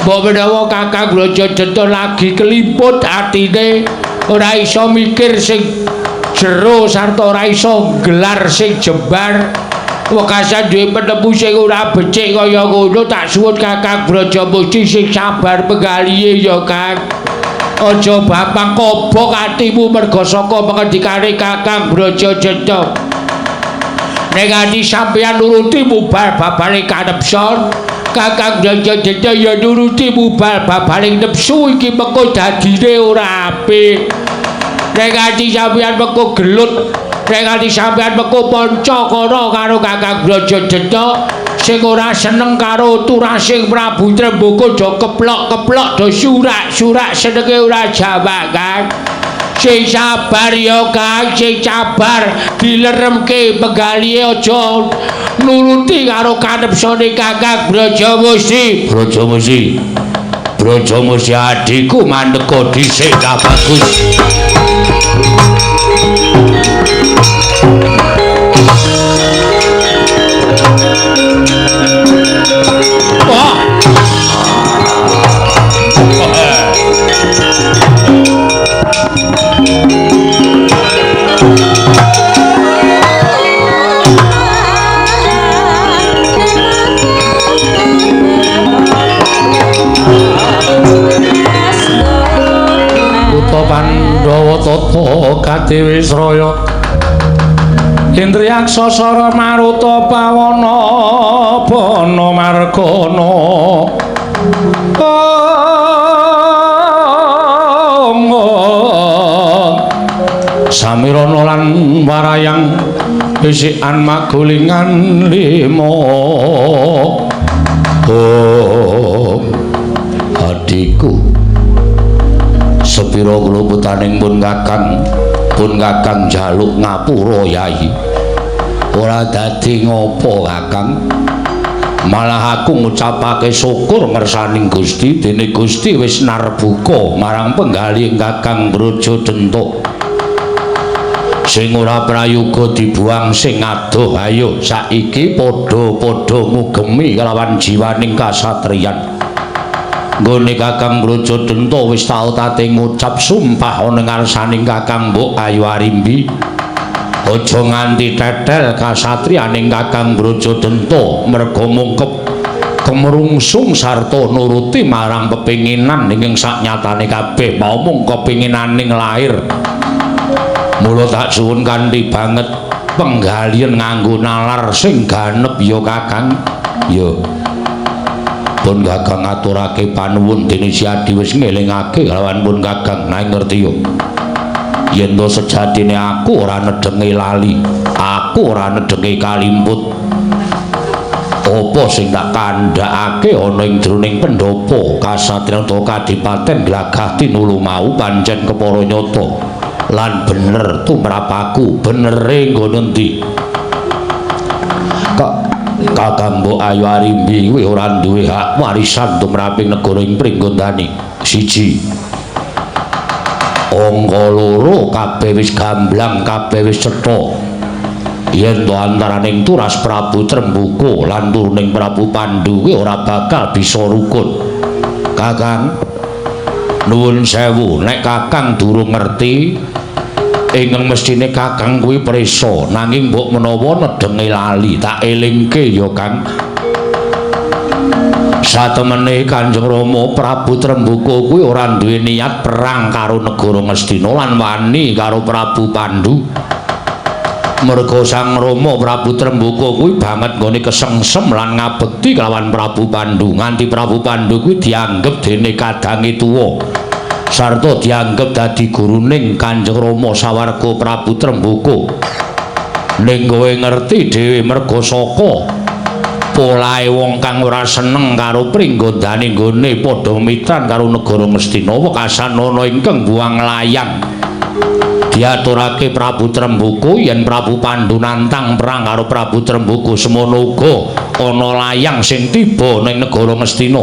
Mbok menawa Kakang Brajadenta lagi kelimput atine, ora iso mikir sing jero sarta ora iso gelar sing jembar. Wekasan duwe penemu sing ora becik kaya ngono, tak suwun Kakang Brajamusti sing sabar penggalihe ya Kang. Aja bampang kobok atimu merga saka pengendikane Kakang Brajadenta. Nek ati sampeyan nuruti mubal babaling kanepson, Kakang Brajadenta ya nuruti mubal babaling nepsu iki mengko dadine ora apik. Nek ati sampeyan mengko gelut, nek ati sampeyan mengko panca kara karo Kakang Brajadenta sing ora seneng karo turasing Prabu Tremboko, do keplok-keplok, do surak-surak senenge ora jawab Kang. Sing sabar ya Kang, sing sabar dileremke penggalihe, aja nuruti karo kanepsone Kakang Brajamusti. Brajamusti, Brajamusti adhiku mandeka dhisik ta bagus. Wah. Kutha Pandhawa tata kadiwisraya Indriyaksa sara maruta pawana bana margana. Samirana lan warayang bisikan magulingan lima. Oh, adhiku, sepira kluputaning pun kakang jaluk ngapura yai. Ora dadi ngopo kakang, malah aku ngucapake syukur ngersaning Gusti, dene Gusti wis narbuka marang penggalih Kakang Brajadenta. Sing ora prayoga dibuang sing adoh, ayo saiki padha-padha ngugemi kelawan jiwaning kasatriyan. Nggone Kakang Brajadenta wis tau tate ngucap sumpah ana ngarsaning Kakang Mbok Ayu Arimbi. Aja nganti tetel kasatriyaning Kakang Brajadenta merga mungkep kemrungsung sarta nuruti marang pepinginan ingkang saknyatane kabeh mau mung kepinginaning lair. Mula tak suwun kanthi banget penggalian nganggo nalar sing ganep ya Kakang. Ya pun Kakang ngaturake panuwun dene si Adi wis ngelingake kelawan pun Kakang. Nanging ngerti yo yen to sejatine aku ora nedhenge lali, aku ora nedhenge kalimput. Apa sing tak kandhakake ana ing jroning pendhapa kasatriyan utawa kadipaten Glagah Tinulu mau pancen kepara nyata lan bener tumrap aku. Benere nggon endi? Kok Kakang Mbok Ayu Arimbi kuwi ora duwe hak warisan tumraping negara ing Pringgondani. Siji. Angka loro kabeh wis gamblang, kabeh wis cetha. Yen to antaraning turas Prabu Tremboko lan turuning Prabu Pandu kuwi ora bakal bisa rukun. Kakang, nuwun sewu, nek Kakang durung ngerti ingkang mestine Kakang kuwi prisa, nanging mbok menawa nedhenge lali, tak elingke ya Kang. Satemene Kanjeng Rama Prabu Tremboko kuwi ora duwe niat perang karo negara Ngastina lan wani karo Prabu Pandu. Merga Sang Rama Prabu Tremboko kuwi banget nggone kesengsem lan ngabekti kelawan Prabu Pandu, nganti Prabu Pandu kuwi dianggep dene kadange tuwa sarta dianggep dadi guruning Kanjeng Rama sawarga Prabu Tremboko. Ning kowe ngerti dhewe merga saka polahe wong kang ora seneng karo pringgondane nggone padha mitran karo negara Ngastina, wekasan ana ingkang buang layang. Diaturake Prabu Trembuku yen Prabu Pandu nantang perang karo Prabu Trembuku semono uga ana layang sing tiba ning negara Ngastina.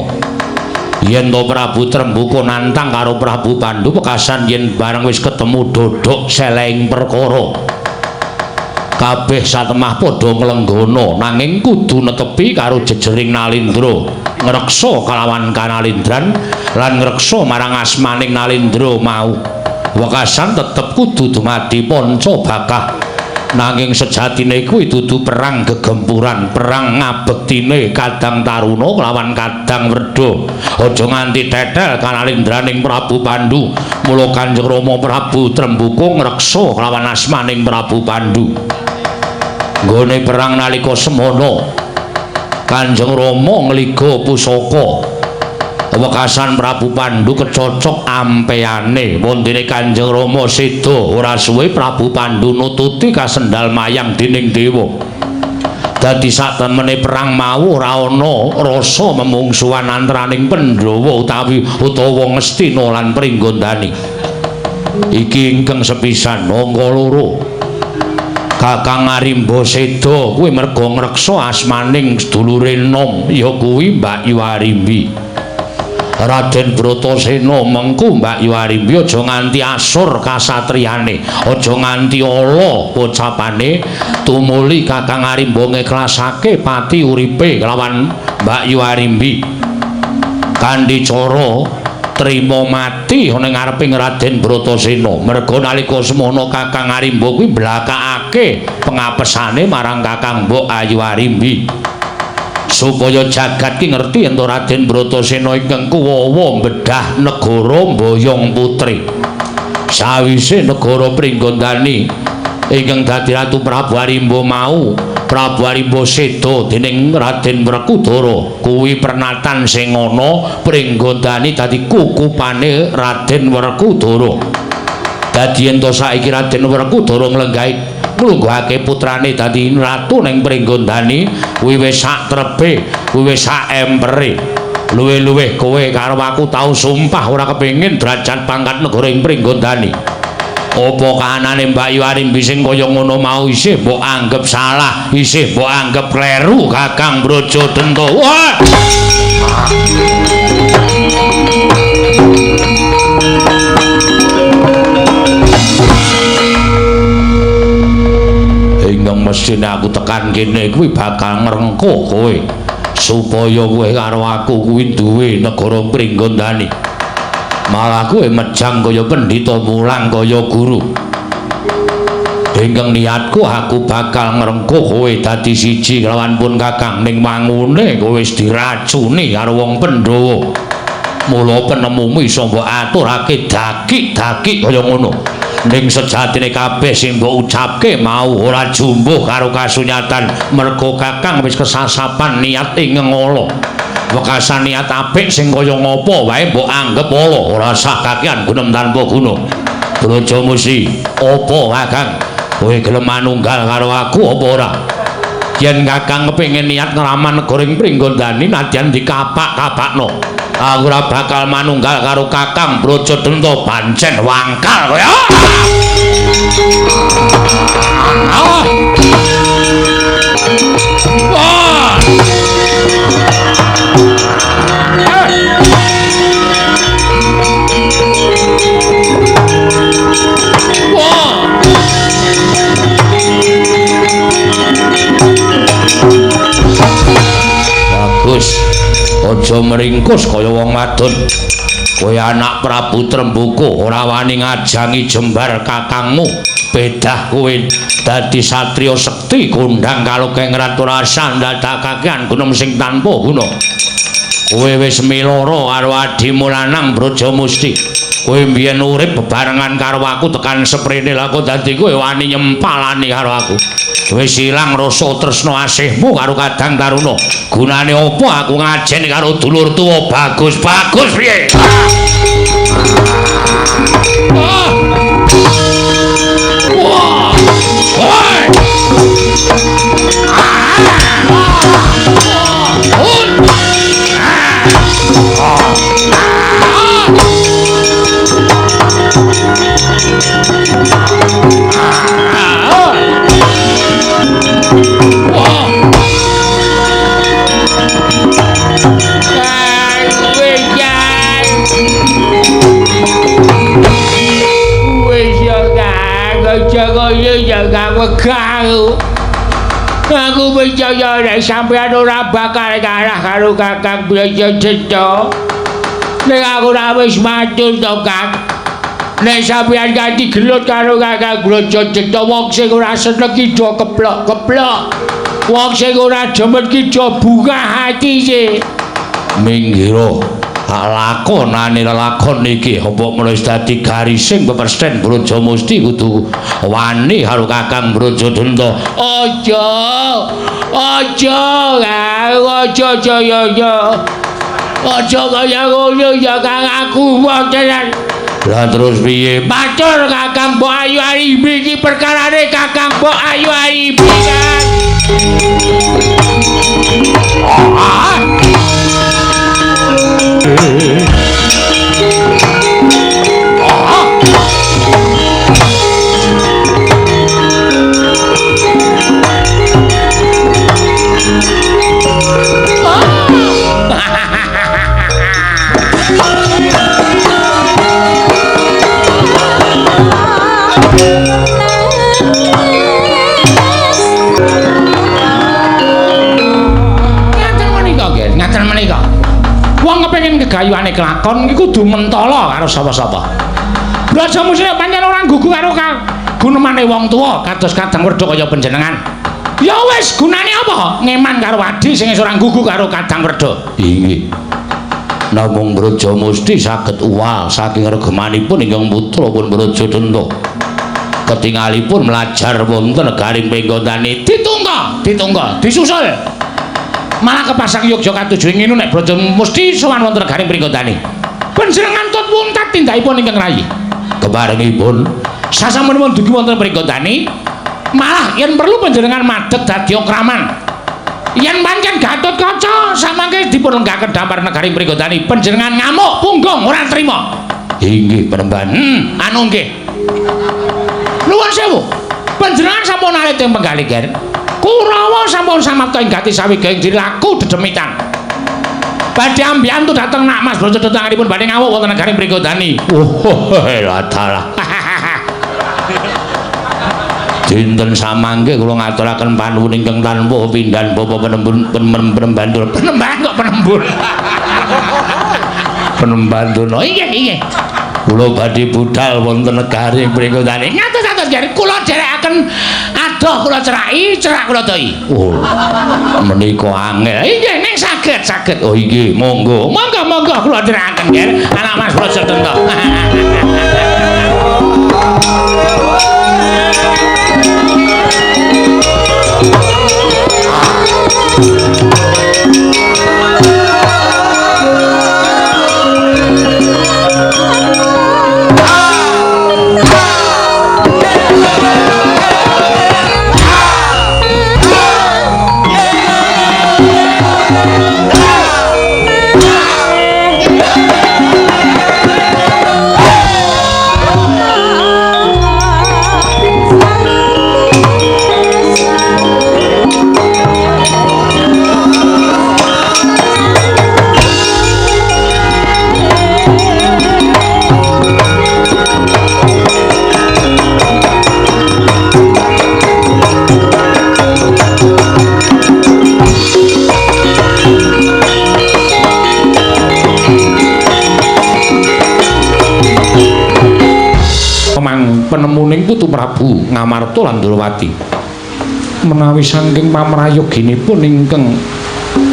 Yen to Prabu Trembuku nantang karo Prabu Pandu pekasan yen bareng wis ketemu dodok selehing perkara. Kabeh satemah padha nglenggana nanging kudu netepi karo jejering Nalindra, ngreksa kalawan kanalindran lan ngreksa marang asmaning Nalindra mau. Wekasan tetep kudu dumadi panca bakah. Nanging sejatine kuwi dudu perang gegempuran, perang ngabektine Kadang Taruna kelawan Kadang Werda. Aja nganti tetel kanalindraning Prabu Pandu. Mula Kanjeng Rama Prabu Trembuku ngreksa kelawan asmaning Prabu Pandu. Nggone perang nalika semono Kanjeng Rama ngliga pusaka. Wekasan Prabu Pandu kecocok ampeyane. Wondene Kanjeng Rama seda ora suwe Prabu Pandu nututi kasendal mayang dening dewa. Dadi satemene perang mau ora ana rasa memungsuhan antaraning Pandhawa utawi utawa Ngastina lan Pringgondani. Iki ingkang sepisan angka loro. Kakang Arimba seda kuwi merga ngreksa asmaning sedulure nom ya kuwi Mbak Yu Arimbi. Raden Bratasena mengku Mbak Yu Arimbi aja nganti asur kasatriyane, aja nganti ala pocapane, tumuli Kakang Arimba ngeklasake pati uripe kelawan Mbak Yu Arimbi. Kanthi cara trima mati ana ngareping Raden Bratasena. Merga nalika semono Kakang Arimba kuwi mblakakake pengapesane marang Kakang Mbok Ayu Arimbi. Supaya jagat ki ngerti yen Raden Bratasena ingkang kuwawa mbedah negara mboyong putri. Sawise negara Pringgondani ingkang dadi Ratu Prabu Arimba mau, Prabu Arimba seda dening Raden Werkudara. Kuwi pernatan sing ana Pringgondani dadi kukupane Raden Werkudara. Dadi yen to saiki Raden Werkudara nglenggahi nglungguhake putrane dadi ratu ning Pringgondani kuwi wis sak trepe, kuwi wis sak empere. Luwih-luwih kowe karo aku tau sumpah ora kepengin derajat pangkat negara ing Pringgondani. Apa kahanane Mbak Yu Arimbi sing kaya ngono mau isih mbok anggap salah, isih mbok anggap kleru Kakang Brajadenta. Wah! Ingkang mesthine aku tekan kene kuwi bakal ngrengkuh kowe supaya kowe karo aku kuwi duwe negara Pringgondani. Malah kowe mejang kaya pendhita mulang kaya guru. Ingkang niatku aku bakal ngrengkuh kowe dadi siji kelawan pun Kakang ning wangune kowe wis diracuni karo wong Pandhawa. Mula penemumu iso mbok aturake dakik-dakik kaya ngono. Ning sejatine kabeh sing mbok ucapke mau ora jumbuh karo kasunyatan merga Kakang wis kesasapan niat ing ngala. Wekasan niat apik sing kaya ngapa wae mbok anggep ala, ora sah kakean gunem tanpa guna. Brajamusti, apa Kakang? Kowe gelem manunggal karo aku apa ora? Yen Kakang kepengin niat ngraman negara ing Pringgondani nadyan dikapak-kapakno, aku ora bakal manunggal karo Kakang Brajadenta pancen wangkal kowe. Wah! Wah! Bagus. Aja meringkus kaya wong wadon. Kowe anak Prabu Trembuku ora wani ngajangi jembar kakangmu. Bedah kowe dadi satriya sekti kondang kalokeng ratu rasa ndadakakean gunung sing tanpa guna. Kowe wis miloro karo adimu lanang Brajamusti. Kowe mbiyen urip bebarengan karo aku tekan seprene lha kok dadi kowe wani nyempalani karo aku. Wis ilang rasa tresna asihmu karo Kadang Taruna. Gunane apa aku ngajeni karo dulur tuwa bagus-bagus piye? Ah! Wah! Woi! Ah! Wegah aku. Aku percaya nek sampeyan ora bakal kalah karo Kakang Brajadenta. Nek aku ora wis matur to, Kang. Nek sampeyan ganti gelut karo Kakang Brajadenta, wong sing ora seneng ki do keplok-keplok. Wong sing ora demen ki do bungah atine. Minggiro lakonane lelakon iki apa menawa dadi garising pepersen Brajamusti kudu wani karo Kakang Brajadenta. Aja. Aja, Kang. Aja jaya. Aja kaya ngono ya Kang, aku mboten. Lah terus piye? Matur Kakang Mbok Ayu Arimbi iki perkarane Kakang Mbok Ayu Arimbi, Kang. Ngaten menika nggih, ngaten menika. Wong kepengin kegayuhane kelakon iki kudu mentala karo sapa-sapa. Brajamusti pancen ora gugu karo gunemane wong tuwa kados Kadang Werda kaya panjenengan. Ya wis, gunane apa? Ngeman karo adi sing ora gugu karo Kadang Werda. Inggih. Namung Brajamusti saged uwal saking regemanipun ingkang putra pun Brajadenta. Ketingalipun mlajar wonten negaring Pringgondani. Ditungga, ditungga, disusul. Malah kepasang yogya katuju ing ngene nek Brajamusti sowan wonten negaring Pringgondani. Panjenengan tut wuntat tindakipun ingkang rayi. Keparengipun sasampunipun dugi wonten Pringgondani, malah yen perlu panjenengan madeg dadi okraman. Yen pancen Gatotkaca samangke dipun lenggahaken damar negaring Pringgondani, panjenengan ngamuk punggung ora trima. Inggih penemban. Anu nggih. Nuwun sewu. Panjenengan sampun alit ing penggalih, Ger. Kurawa sampun samapta ing gati sawigaing dilaku dedemitan. Badhe ambiyantu dhateng Nak Mas Brajadenta anganipun badhe ngawuk wonten negaring Pringgondani. Oh, ladalah. Dinten samangke kula ngaturaken panuwun ingkang tanpa pindhan bapa penembun penemban penemban kok penembun. Penemban dono. Inggih, inggih. Kula badhe budal wonten negaring Pringgondani. Ngatos-atos jare kula dherekaken adoh kula ceraki, cerak kula doi. Oh. Menika angel. Inggih, ning saged, saged. Oh inggih, monggo. Monggo, monggo kula dherekaken, Ger. Anak Mas Brajadenta. Penemuning Putu Prabu Ngamarta lan Ndrawati menawi saking pamrayoginipun ingkang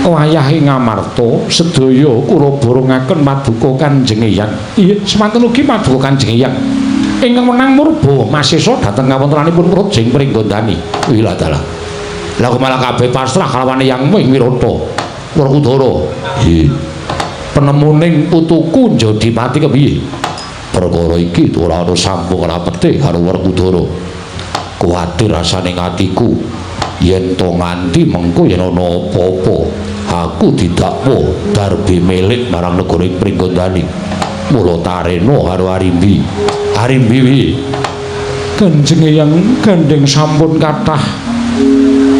wayahe Ngamarta sedaya kula borongaken paduka Kanjeng Eyang. Iya, semanten ugi paduka Kanjeng Eyang ingkang menang murba masesa dhateng kawontenanipun Praja ing Pringgondani. Wila dalah. Lah kok malah kabeh pasrah kalawan Eyang ing Wirata Werkudara. Nggih. Penemuning putuku Njodipati kepiye? Perkara iki ora ana sambung rapete karo Werkudara. Kuwatir rasane atiku yen to nganti mengko yen ana apa-apa aku didakwa darbe milik marang negara Pringgondani. Mula tarena karo Arimbi. Arimbi piye? Kanjeng Eyang gandeng sampun kathah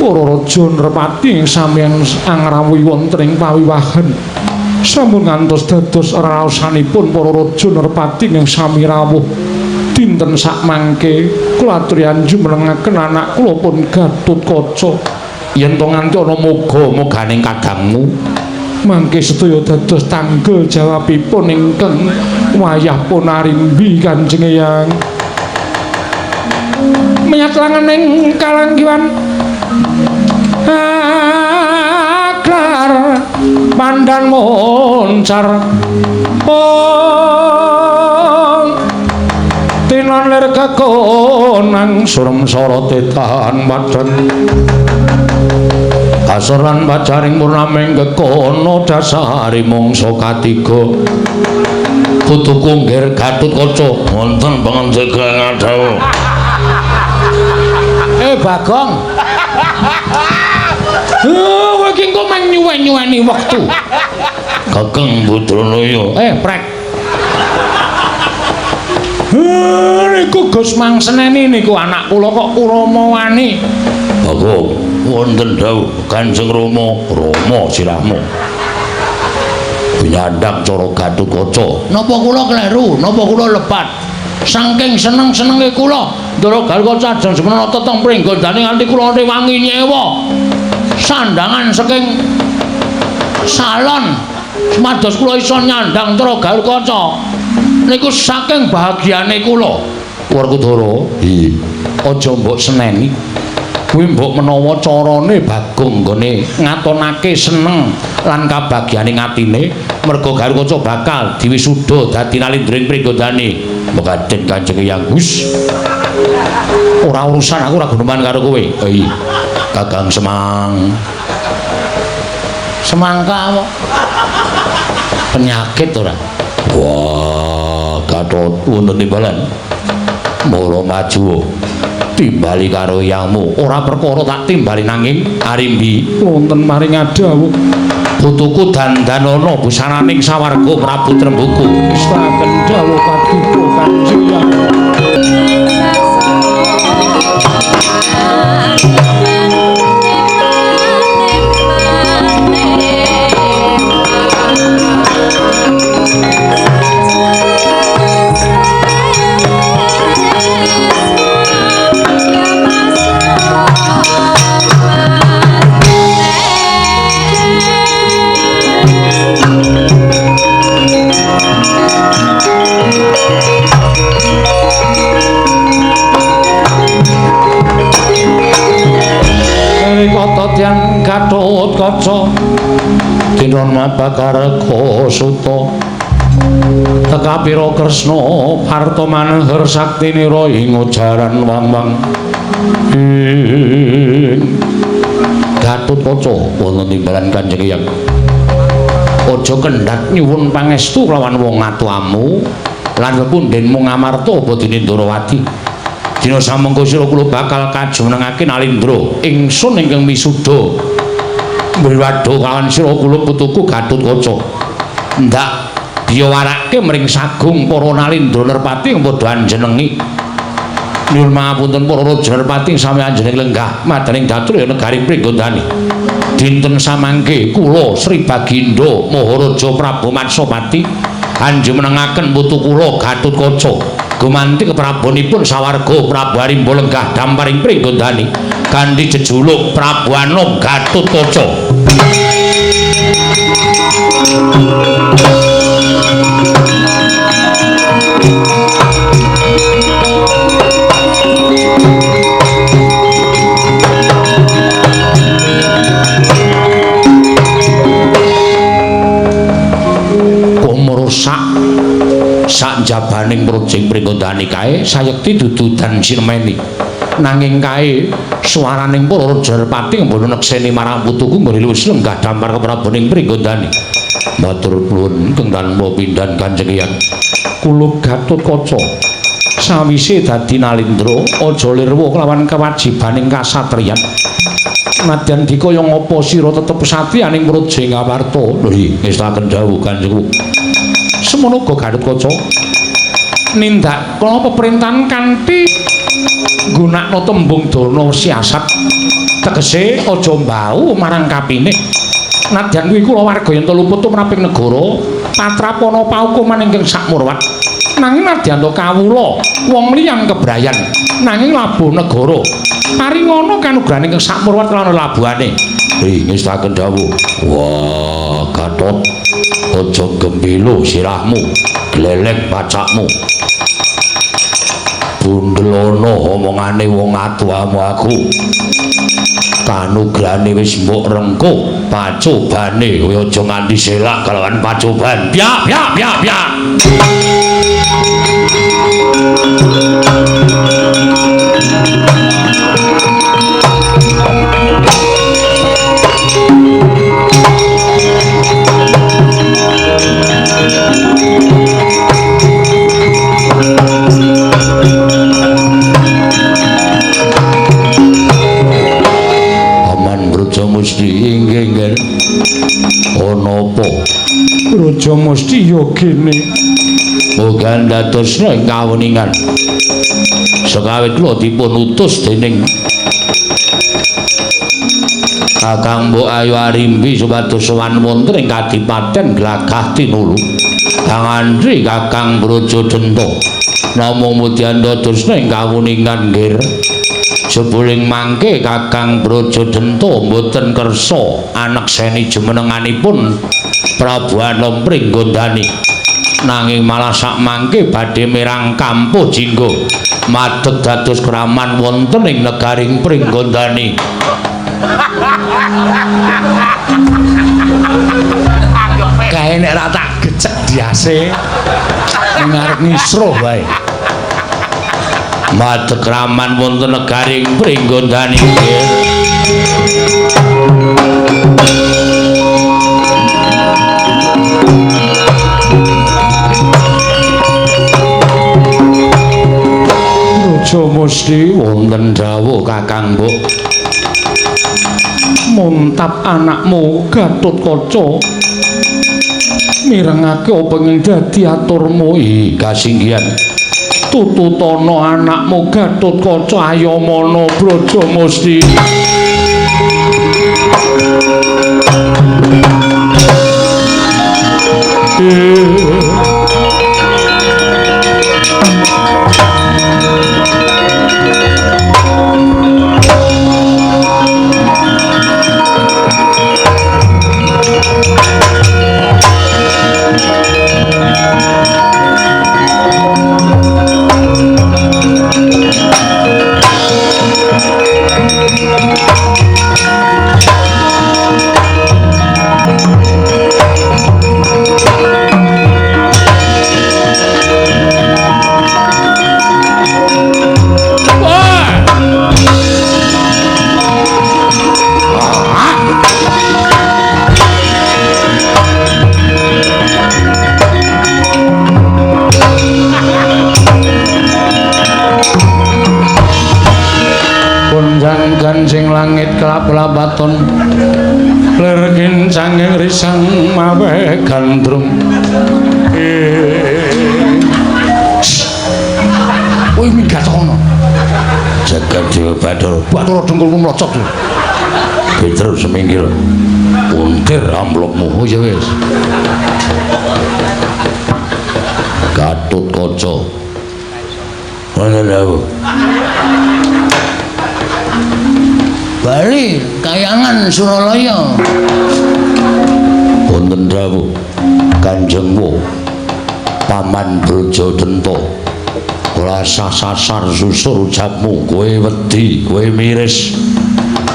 para raja nrepati ing sampeyan angrawuhi wonten ing pawiwahan. Sampun ngantos dados raosanipun para raja nrepati ing sami rawuh. Dinten sakmangke kula aturi anjumenengaken anak kula pun Gatotkaca. Yen to nganti ana moga-moganing kadangmu, mangke sedaya dados tanggel jawabipun ingkang wayah pun arimbi Kanjeng Eyang. Menyat langening kalanggiwan aklar pandan moncar pong tinon lir kekonang surem sorote tahan padhan kasoran pacaring purnaming kekono dasari mangsa katiga. Putuku Ngger Gatotkaca wonten panjenengan dawuh. Bagong. Kowe iki engko men nyuwen-nyuweni wektu. Kakang Budranaya. Prek. Niku Gus Mangseneni niku anak kula kok Rama wani. Bagong wonten dawuh Kanjeng Rama, Rama sirahmu. Binyandang cara Gatotkaca. Napa kula kleru? Napa kula lepat? Saking seneng-senenge kula Ndara Gatotkaca ajeng semono teng Pringgondani nganti kula rewangi nyewa sandangan saking salon supados kula iso nyandang Ndara Gatotkaca. Niku saking bahagiane kula. Werkudara, aja mbok seneni. Kuwi mbok menawa carane Bagong nggone ngatonake seneng lan kabagyane atine merga Gatotkaca bakal diwisuda dadi nalindra ing Pringgondani. Mekaten Kanjeng Eyang. Wis. Ora urusan aku ora guneman karo kowe. Kakang Semang. Semangka apa? Penyakit ora? Wah, Gatot wonten timbalan. Mara maju. Timbali karo yangmu. Ora perkara tak timbali nanging Arimbi wonten maring dawuh. Putuku dandanana busananing sawarga Prabu Trembuku. Ngestaken dawuh paduka Kanjeng Eyang. Gatotkaca Tinon mabakarka suta tekapira Kresna parta manher saktinira ing ujaran wang-wang. Gatotkaca wonten timbalan Kanjeng Eyang. Aja kendhat nyuwun pangestu kelawan wong atuamu lan pepundhenmu Ngamarta apa dene Ndorowati. Dina samengko sira kula bakal kajumenengake nalindra ingsun ingkang misuda mriwadha kawan sira kula putuku Gatotkaca. Ndak biyawarake mring sagung para nalindra nerpati ing padha anjenengi. Nyuwun pangapunten para raja nerpati sami anjeneng lenggah madaning datur ya negari Pringgondani. Dinten samangke kula Sri Bagindo Maharaja Prabu Matsapati anjumenengaken putu kula Gatotkaca gumanti keprabonipun sawarga Prabu Arimba lenggah damparing Pringgondani kanthi jejuluk Prabu Anom Gatotkaca. Kumrusak sak jabaning projeng Pringgondani kae sayekti dudu dan sinemeni. Nanging kae suaraning para raja nerpati mboten nekseni marang putuku nggone wis lenggah dampar kepraboning Pringgondani. Matur nuwun ingkang tanpa pindhan Kanjeng Eyang. Kulup Gatotkaca sawise dadi nalindra aja lirwa kelawan kewajibaning kasatriyan. Nadyan dikaya ngapa sira tetep satya ning praja Ngamarta. Lho, ngestaken dawuh Kanjeng. Semono uga Gatotkaca nindakna peperintahan kanthi nggunakna tembung dana siasat. Tegese aja mbau marang kapine. Nadyan kuwi kula warga yen luput tumraping negara patrapana paukuman ingkang sakmurwat. Nanging nadyan to kawula wong liyan kebrayan nanging labuh negara. Paringana kanugrahaning kang sakmurwat lan labuhane. Ngestaken dawuh. Wah, Gatot, aja gembilo sirahmu, gleleng pacakmu. Bundelono omongane wong atuamu aku. Kanugrahane wis mbok rengkuh, pacobane kowe aja nganti selak kalawan pacoban. Pyak pyak pyak pyak. Paman Brajamusti inggih nggih. Ana apa? Brajamusti ya gene. Muga ndadosna ing kawuningan. Sekawit kula dipun utus dening Kakang Mbok Ayu Arimbi supados sowan wonten ing Kadipaten Glagah Tinulu. Kang Andri Kakang Brajadenta. Namung mudyan dadosna ing kawuningan nggih. Jebuling mangke Kakang Brajadenta mboten kersa anekseni jumenenganipun Prabu Anom Pringgondani. Nanging malah sakmangke badhe mirang kampuh jinggo madeg dados kraman wonten ing negaring Pringgondani. Kae nek ra tak gecek diase ngarep ngisruh wae. Madeg kraman wonten negaring Pringgondani. Brajamusti wonten dawuh Kakang Mbok. Muntap anakmu Gatotkaca mirengake apa ing dadi aturmu. Ih, kasinggihan. Tututana anakmu Gatotkaca ayamana Brajamusti. Kancing langit kelap-lapaton lir kincanging risang mawe gandrung. Kowe minggat kono. Jagat Dewa Bathara. Bathara dengkulmu mlocot. Petrus seminggir. Untir amplopmu. Oh ya wis. Gatotkaca. Wonten dawuh. Bali kayangan Suralaya. Wonten dawuh Kanjeng Wo Paman Brajadenta. Ora sasar susur ucapmu, kowe wedi, kowe miris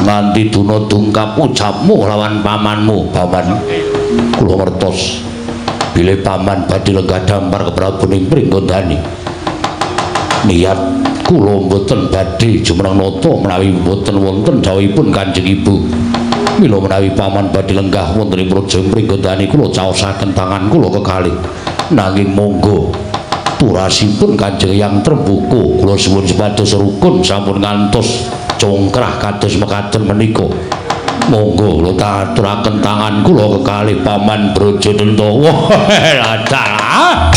nganti duna dungkap ucapmu lawan pamanmu. Paman, kula ngertos bilih paman badhe lenggah dampar ke Prabu ing Pringgondani. Niat kula mboten badhe jumeneng nata menawi mboten wonten dawuhipun Kanjeng Ibu. Mila menawi paman badhe lenggah wonten ing Praja Pringgondani kula caosaken tangan kula kekalih. Nanging monggo turasipun Kanjeng Hyang Trembuka kula suwun supados rukun sampun ngantos congkrah kados mekaten menika. Monggo kula aturaken tangan kula kekalih Paman Brajadenta. Wah, dalah.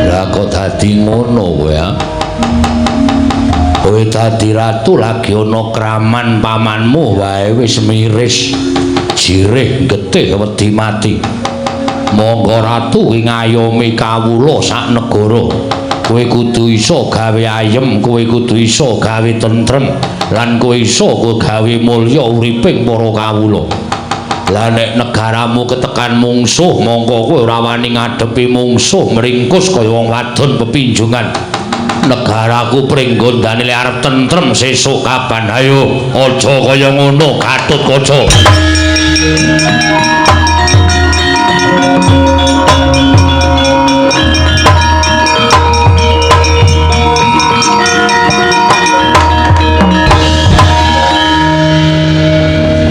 Lah kok dadi ngono kowe ya? Kowe dadi Ratu lagi ana kraman pamanmu wae wis miris jirih getih wedi mati. Monggo ratu ki ngayomi kawula sak negara. Kowe kudu iso gawe ayem, kowe kudu iso gawe tentrem, lan kowe iso gawe mulya uriping para kawula. Lah nek negaramu ketekan mungsuh, mongko kowe ora wani ngadepi mungsuh mringkus kaya wong wadon pepinjungan. Negaraku Pringgondani lek arep tentrem sesuk kapan? Ayo, aja kaya ngono Gatotkaca.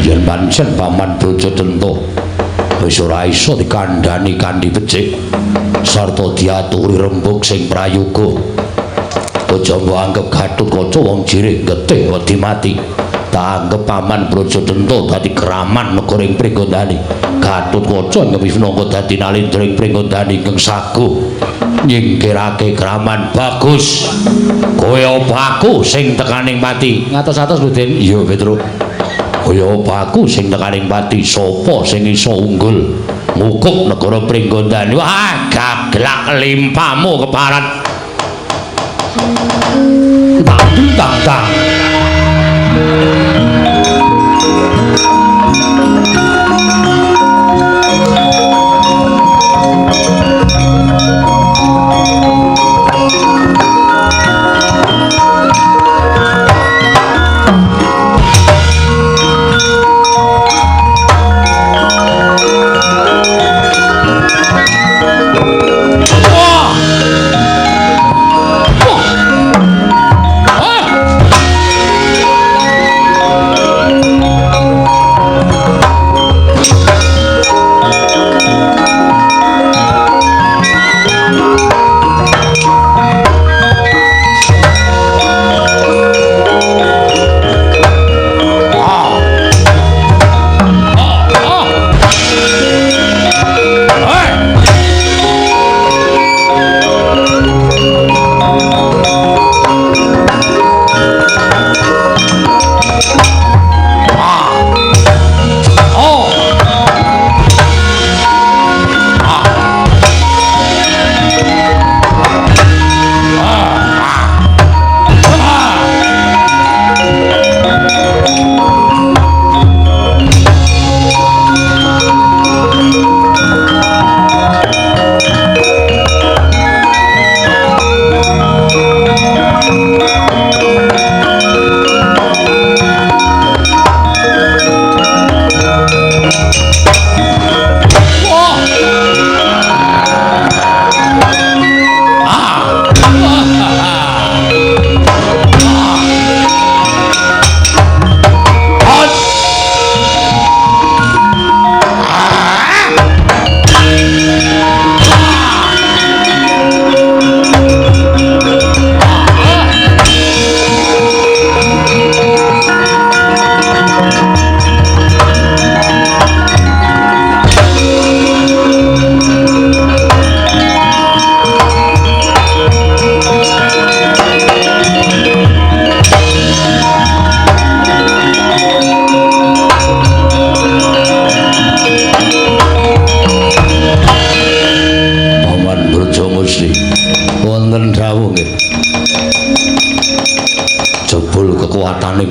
Yen pancen Paman Brajadenta wis ora iso dikandhani kanthi becik sarta diaturi rembug sing prayoga. Aja mbok anggep Gatotkaca wong jirih getih wedi mati. Tak anggep Paman Brajadenta dadi kraman negara ing Pringgondani. Gatotkaca ingkang minangka dadi nalendra ing Pringgondani ingkang saguh nyingkirake kraman. Bagus. Kowe apa aku sing tekaning pati? Ngatos-atos lho, Den. Iya, Petruk. Kaya apa aku sing tekaning pati? Sapa sing iso unggul ngukup negara Pringgondani? Wah, gaglak limpamu keparat. Tang tang tang.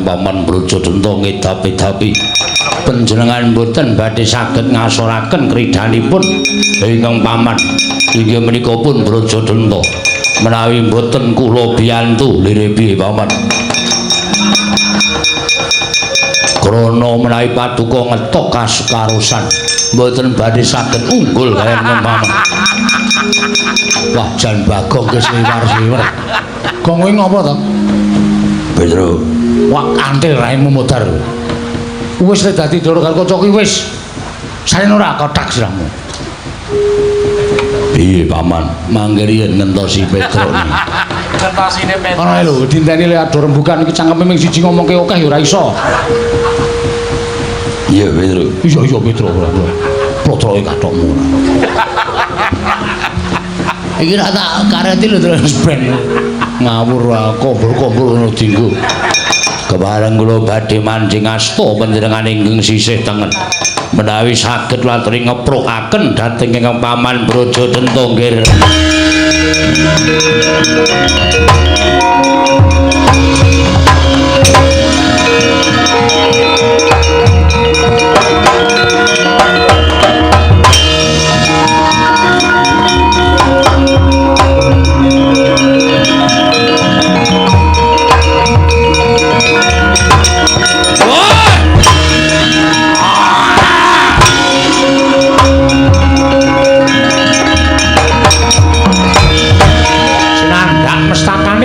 Paman Brajadenta ngedapi-dapi panjenengan boten badhe saged ngasoraken kridhanipun ingkang paman. Inggih menika pun Brajadenta menawi boten kula biyantu lire piye paman. Krana menawi paduka ngetok kasukarosan boten badhe saged unggul kaliyan paman. Wah, jan Bagong wis liwar-liwar. Gong kuwi ngopo to? Petro. Wah, antil raimu modar. Wis lek dadi ndoro karo kanca kuwi wis. Sarene ora kothak sirahmu. Piye paman? Mangke riyen ngentosi Petro. Ngentosine Petro. Ana lho, dinteni lek ado rembugan iki cangkeme ming siji ngomongke akeh ya ora iso. Iya, Petro. Iya, iya Petro ora. Plotroke kathokmu ora. Iki ra tak kareti lho terus ben. Ngawur kombol-kombol ngono dinggo. Kepareng kula badhe manjing asta panjenengan ingkang sisih tengen. Menawi saged latri ngeprukaken dhateng ingkang paman Brajadenta nggih.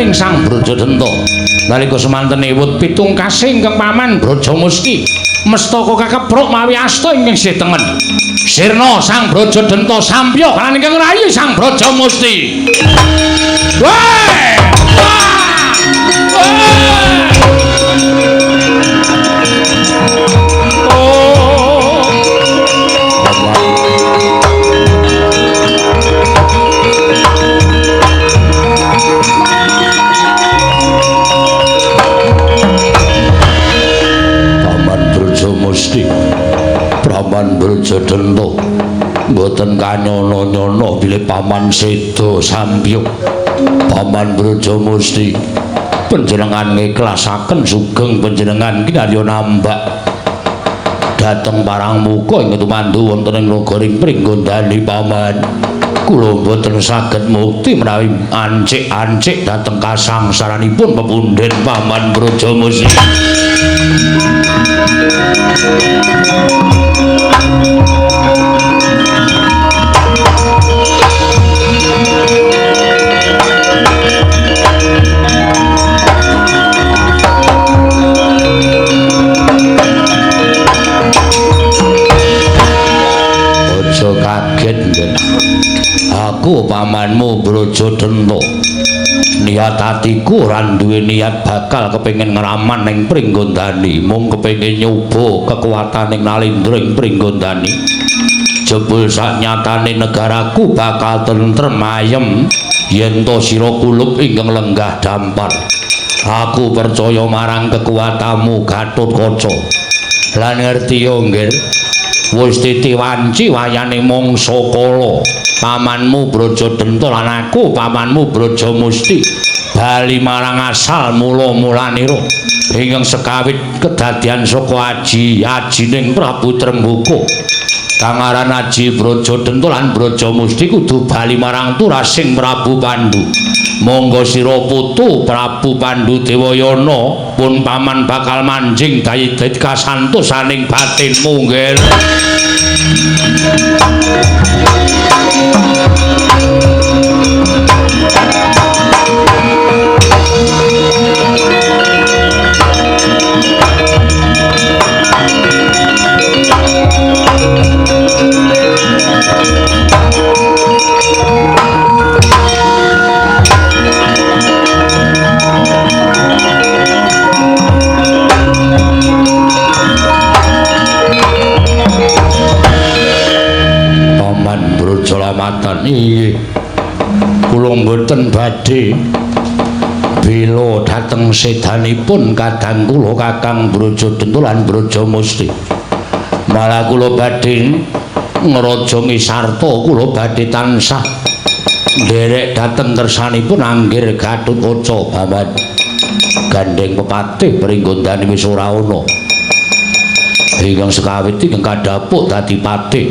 Sang Brajadenta nalika semanten ewut pitung kasih ingkang paman Brajamusti mestaka kakepruk mawi asta ingkang sisih tengen. Sirna Sang Brajadenta sampya lan ingkang rayi Sang Brajamusti. Weh! Paman Brajadenta mboten kanyono-nyono bilih paman seda sampyuk. Paman Brajamusti panjenengan ngiklasaken sugeng panjenengan kinarya nambak dhateng Parangmuka ing tumandu wonten ing nagaring Pringgondani paman. Kula mboten saged mukti menawi ancik-ancik dhateng kasangsaranipun pepundhen Paman Brajamusti. Aja kaget nggih. Aku pamanmu Brajadenta. Niat atiku ora duwe niat bakal kepengin ngraman ning Pringgondani, mung kepengin nyoba kekuataning Nalindra ing Pringgondani. Jebul saknyatane negaraku bakal tentrem ayem yen to sira kulup ingkang lenggah dampar. Aku percaya marang kekuatanmu Gatotkaca. Lan ngerti yo nggih, wis titi wanci wayane mangsa kala. Pamanmu Brajadenta lan aku pamanmu Brajamusti bali marang asal mula-mulanira ingkang sekawit kedadian saka aji ajining Prabu Trenggoka. Kang aran Aji Brajadenta lan Brajamusti kudu bali marang turasing Prabu Pandu. Monggo sira putu Prabu Pandu Dewayana pun paman bakal manjing dadi kasantosaning batinmu nggih. Paman Brajalamatan inggih kula mboten badhe bela dhateng sedanipun kadang kula Kakang Brajadenta lan Brajamusti. Malah kula badhe ngrajangi sarta kula badhe tansah nderek dhateng kersanipun Anggir Gatotkaca Paman. Gandheng pepatih Pringgondani wis ora ana. Ingkang sekawit ingkang kadhapuk dadi patih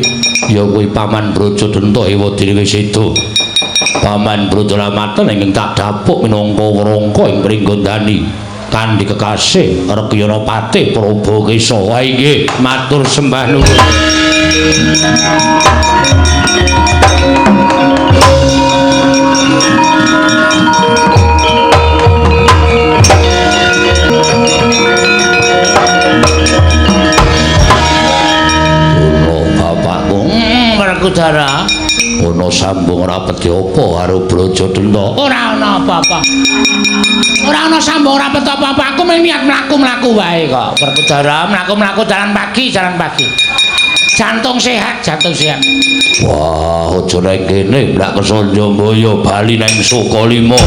ya kuwi Paman Brajadenta ewadene wis seda. Paman Brajalamatan ingkang tak dhapuk minangka wrangka ing Pringgondani kanthi kekasih Rekyana Patih Prabakesa. Wah inggih matur sembah nuwun. Ono bapakku Werkudara ana sambung rapet apa karo Brajadenta? Ora ana apa-apa. Ora ana sambung rapet apa-apa. Aku mung niat mlaku-mlaku wae kok. Werkudara mlaku-mlaku jalan pagi, jalan pagi. Jantung sehat, jantung sehat. Wah, aja nang kene, blak Kesanjamaya bali nang Sukalima.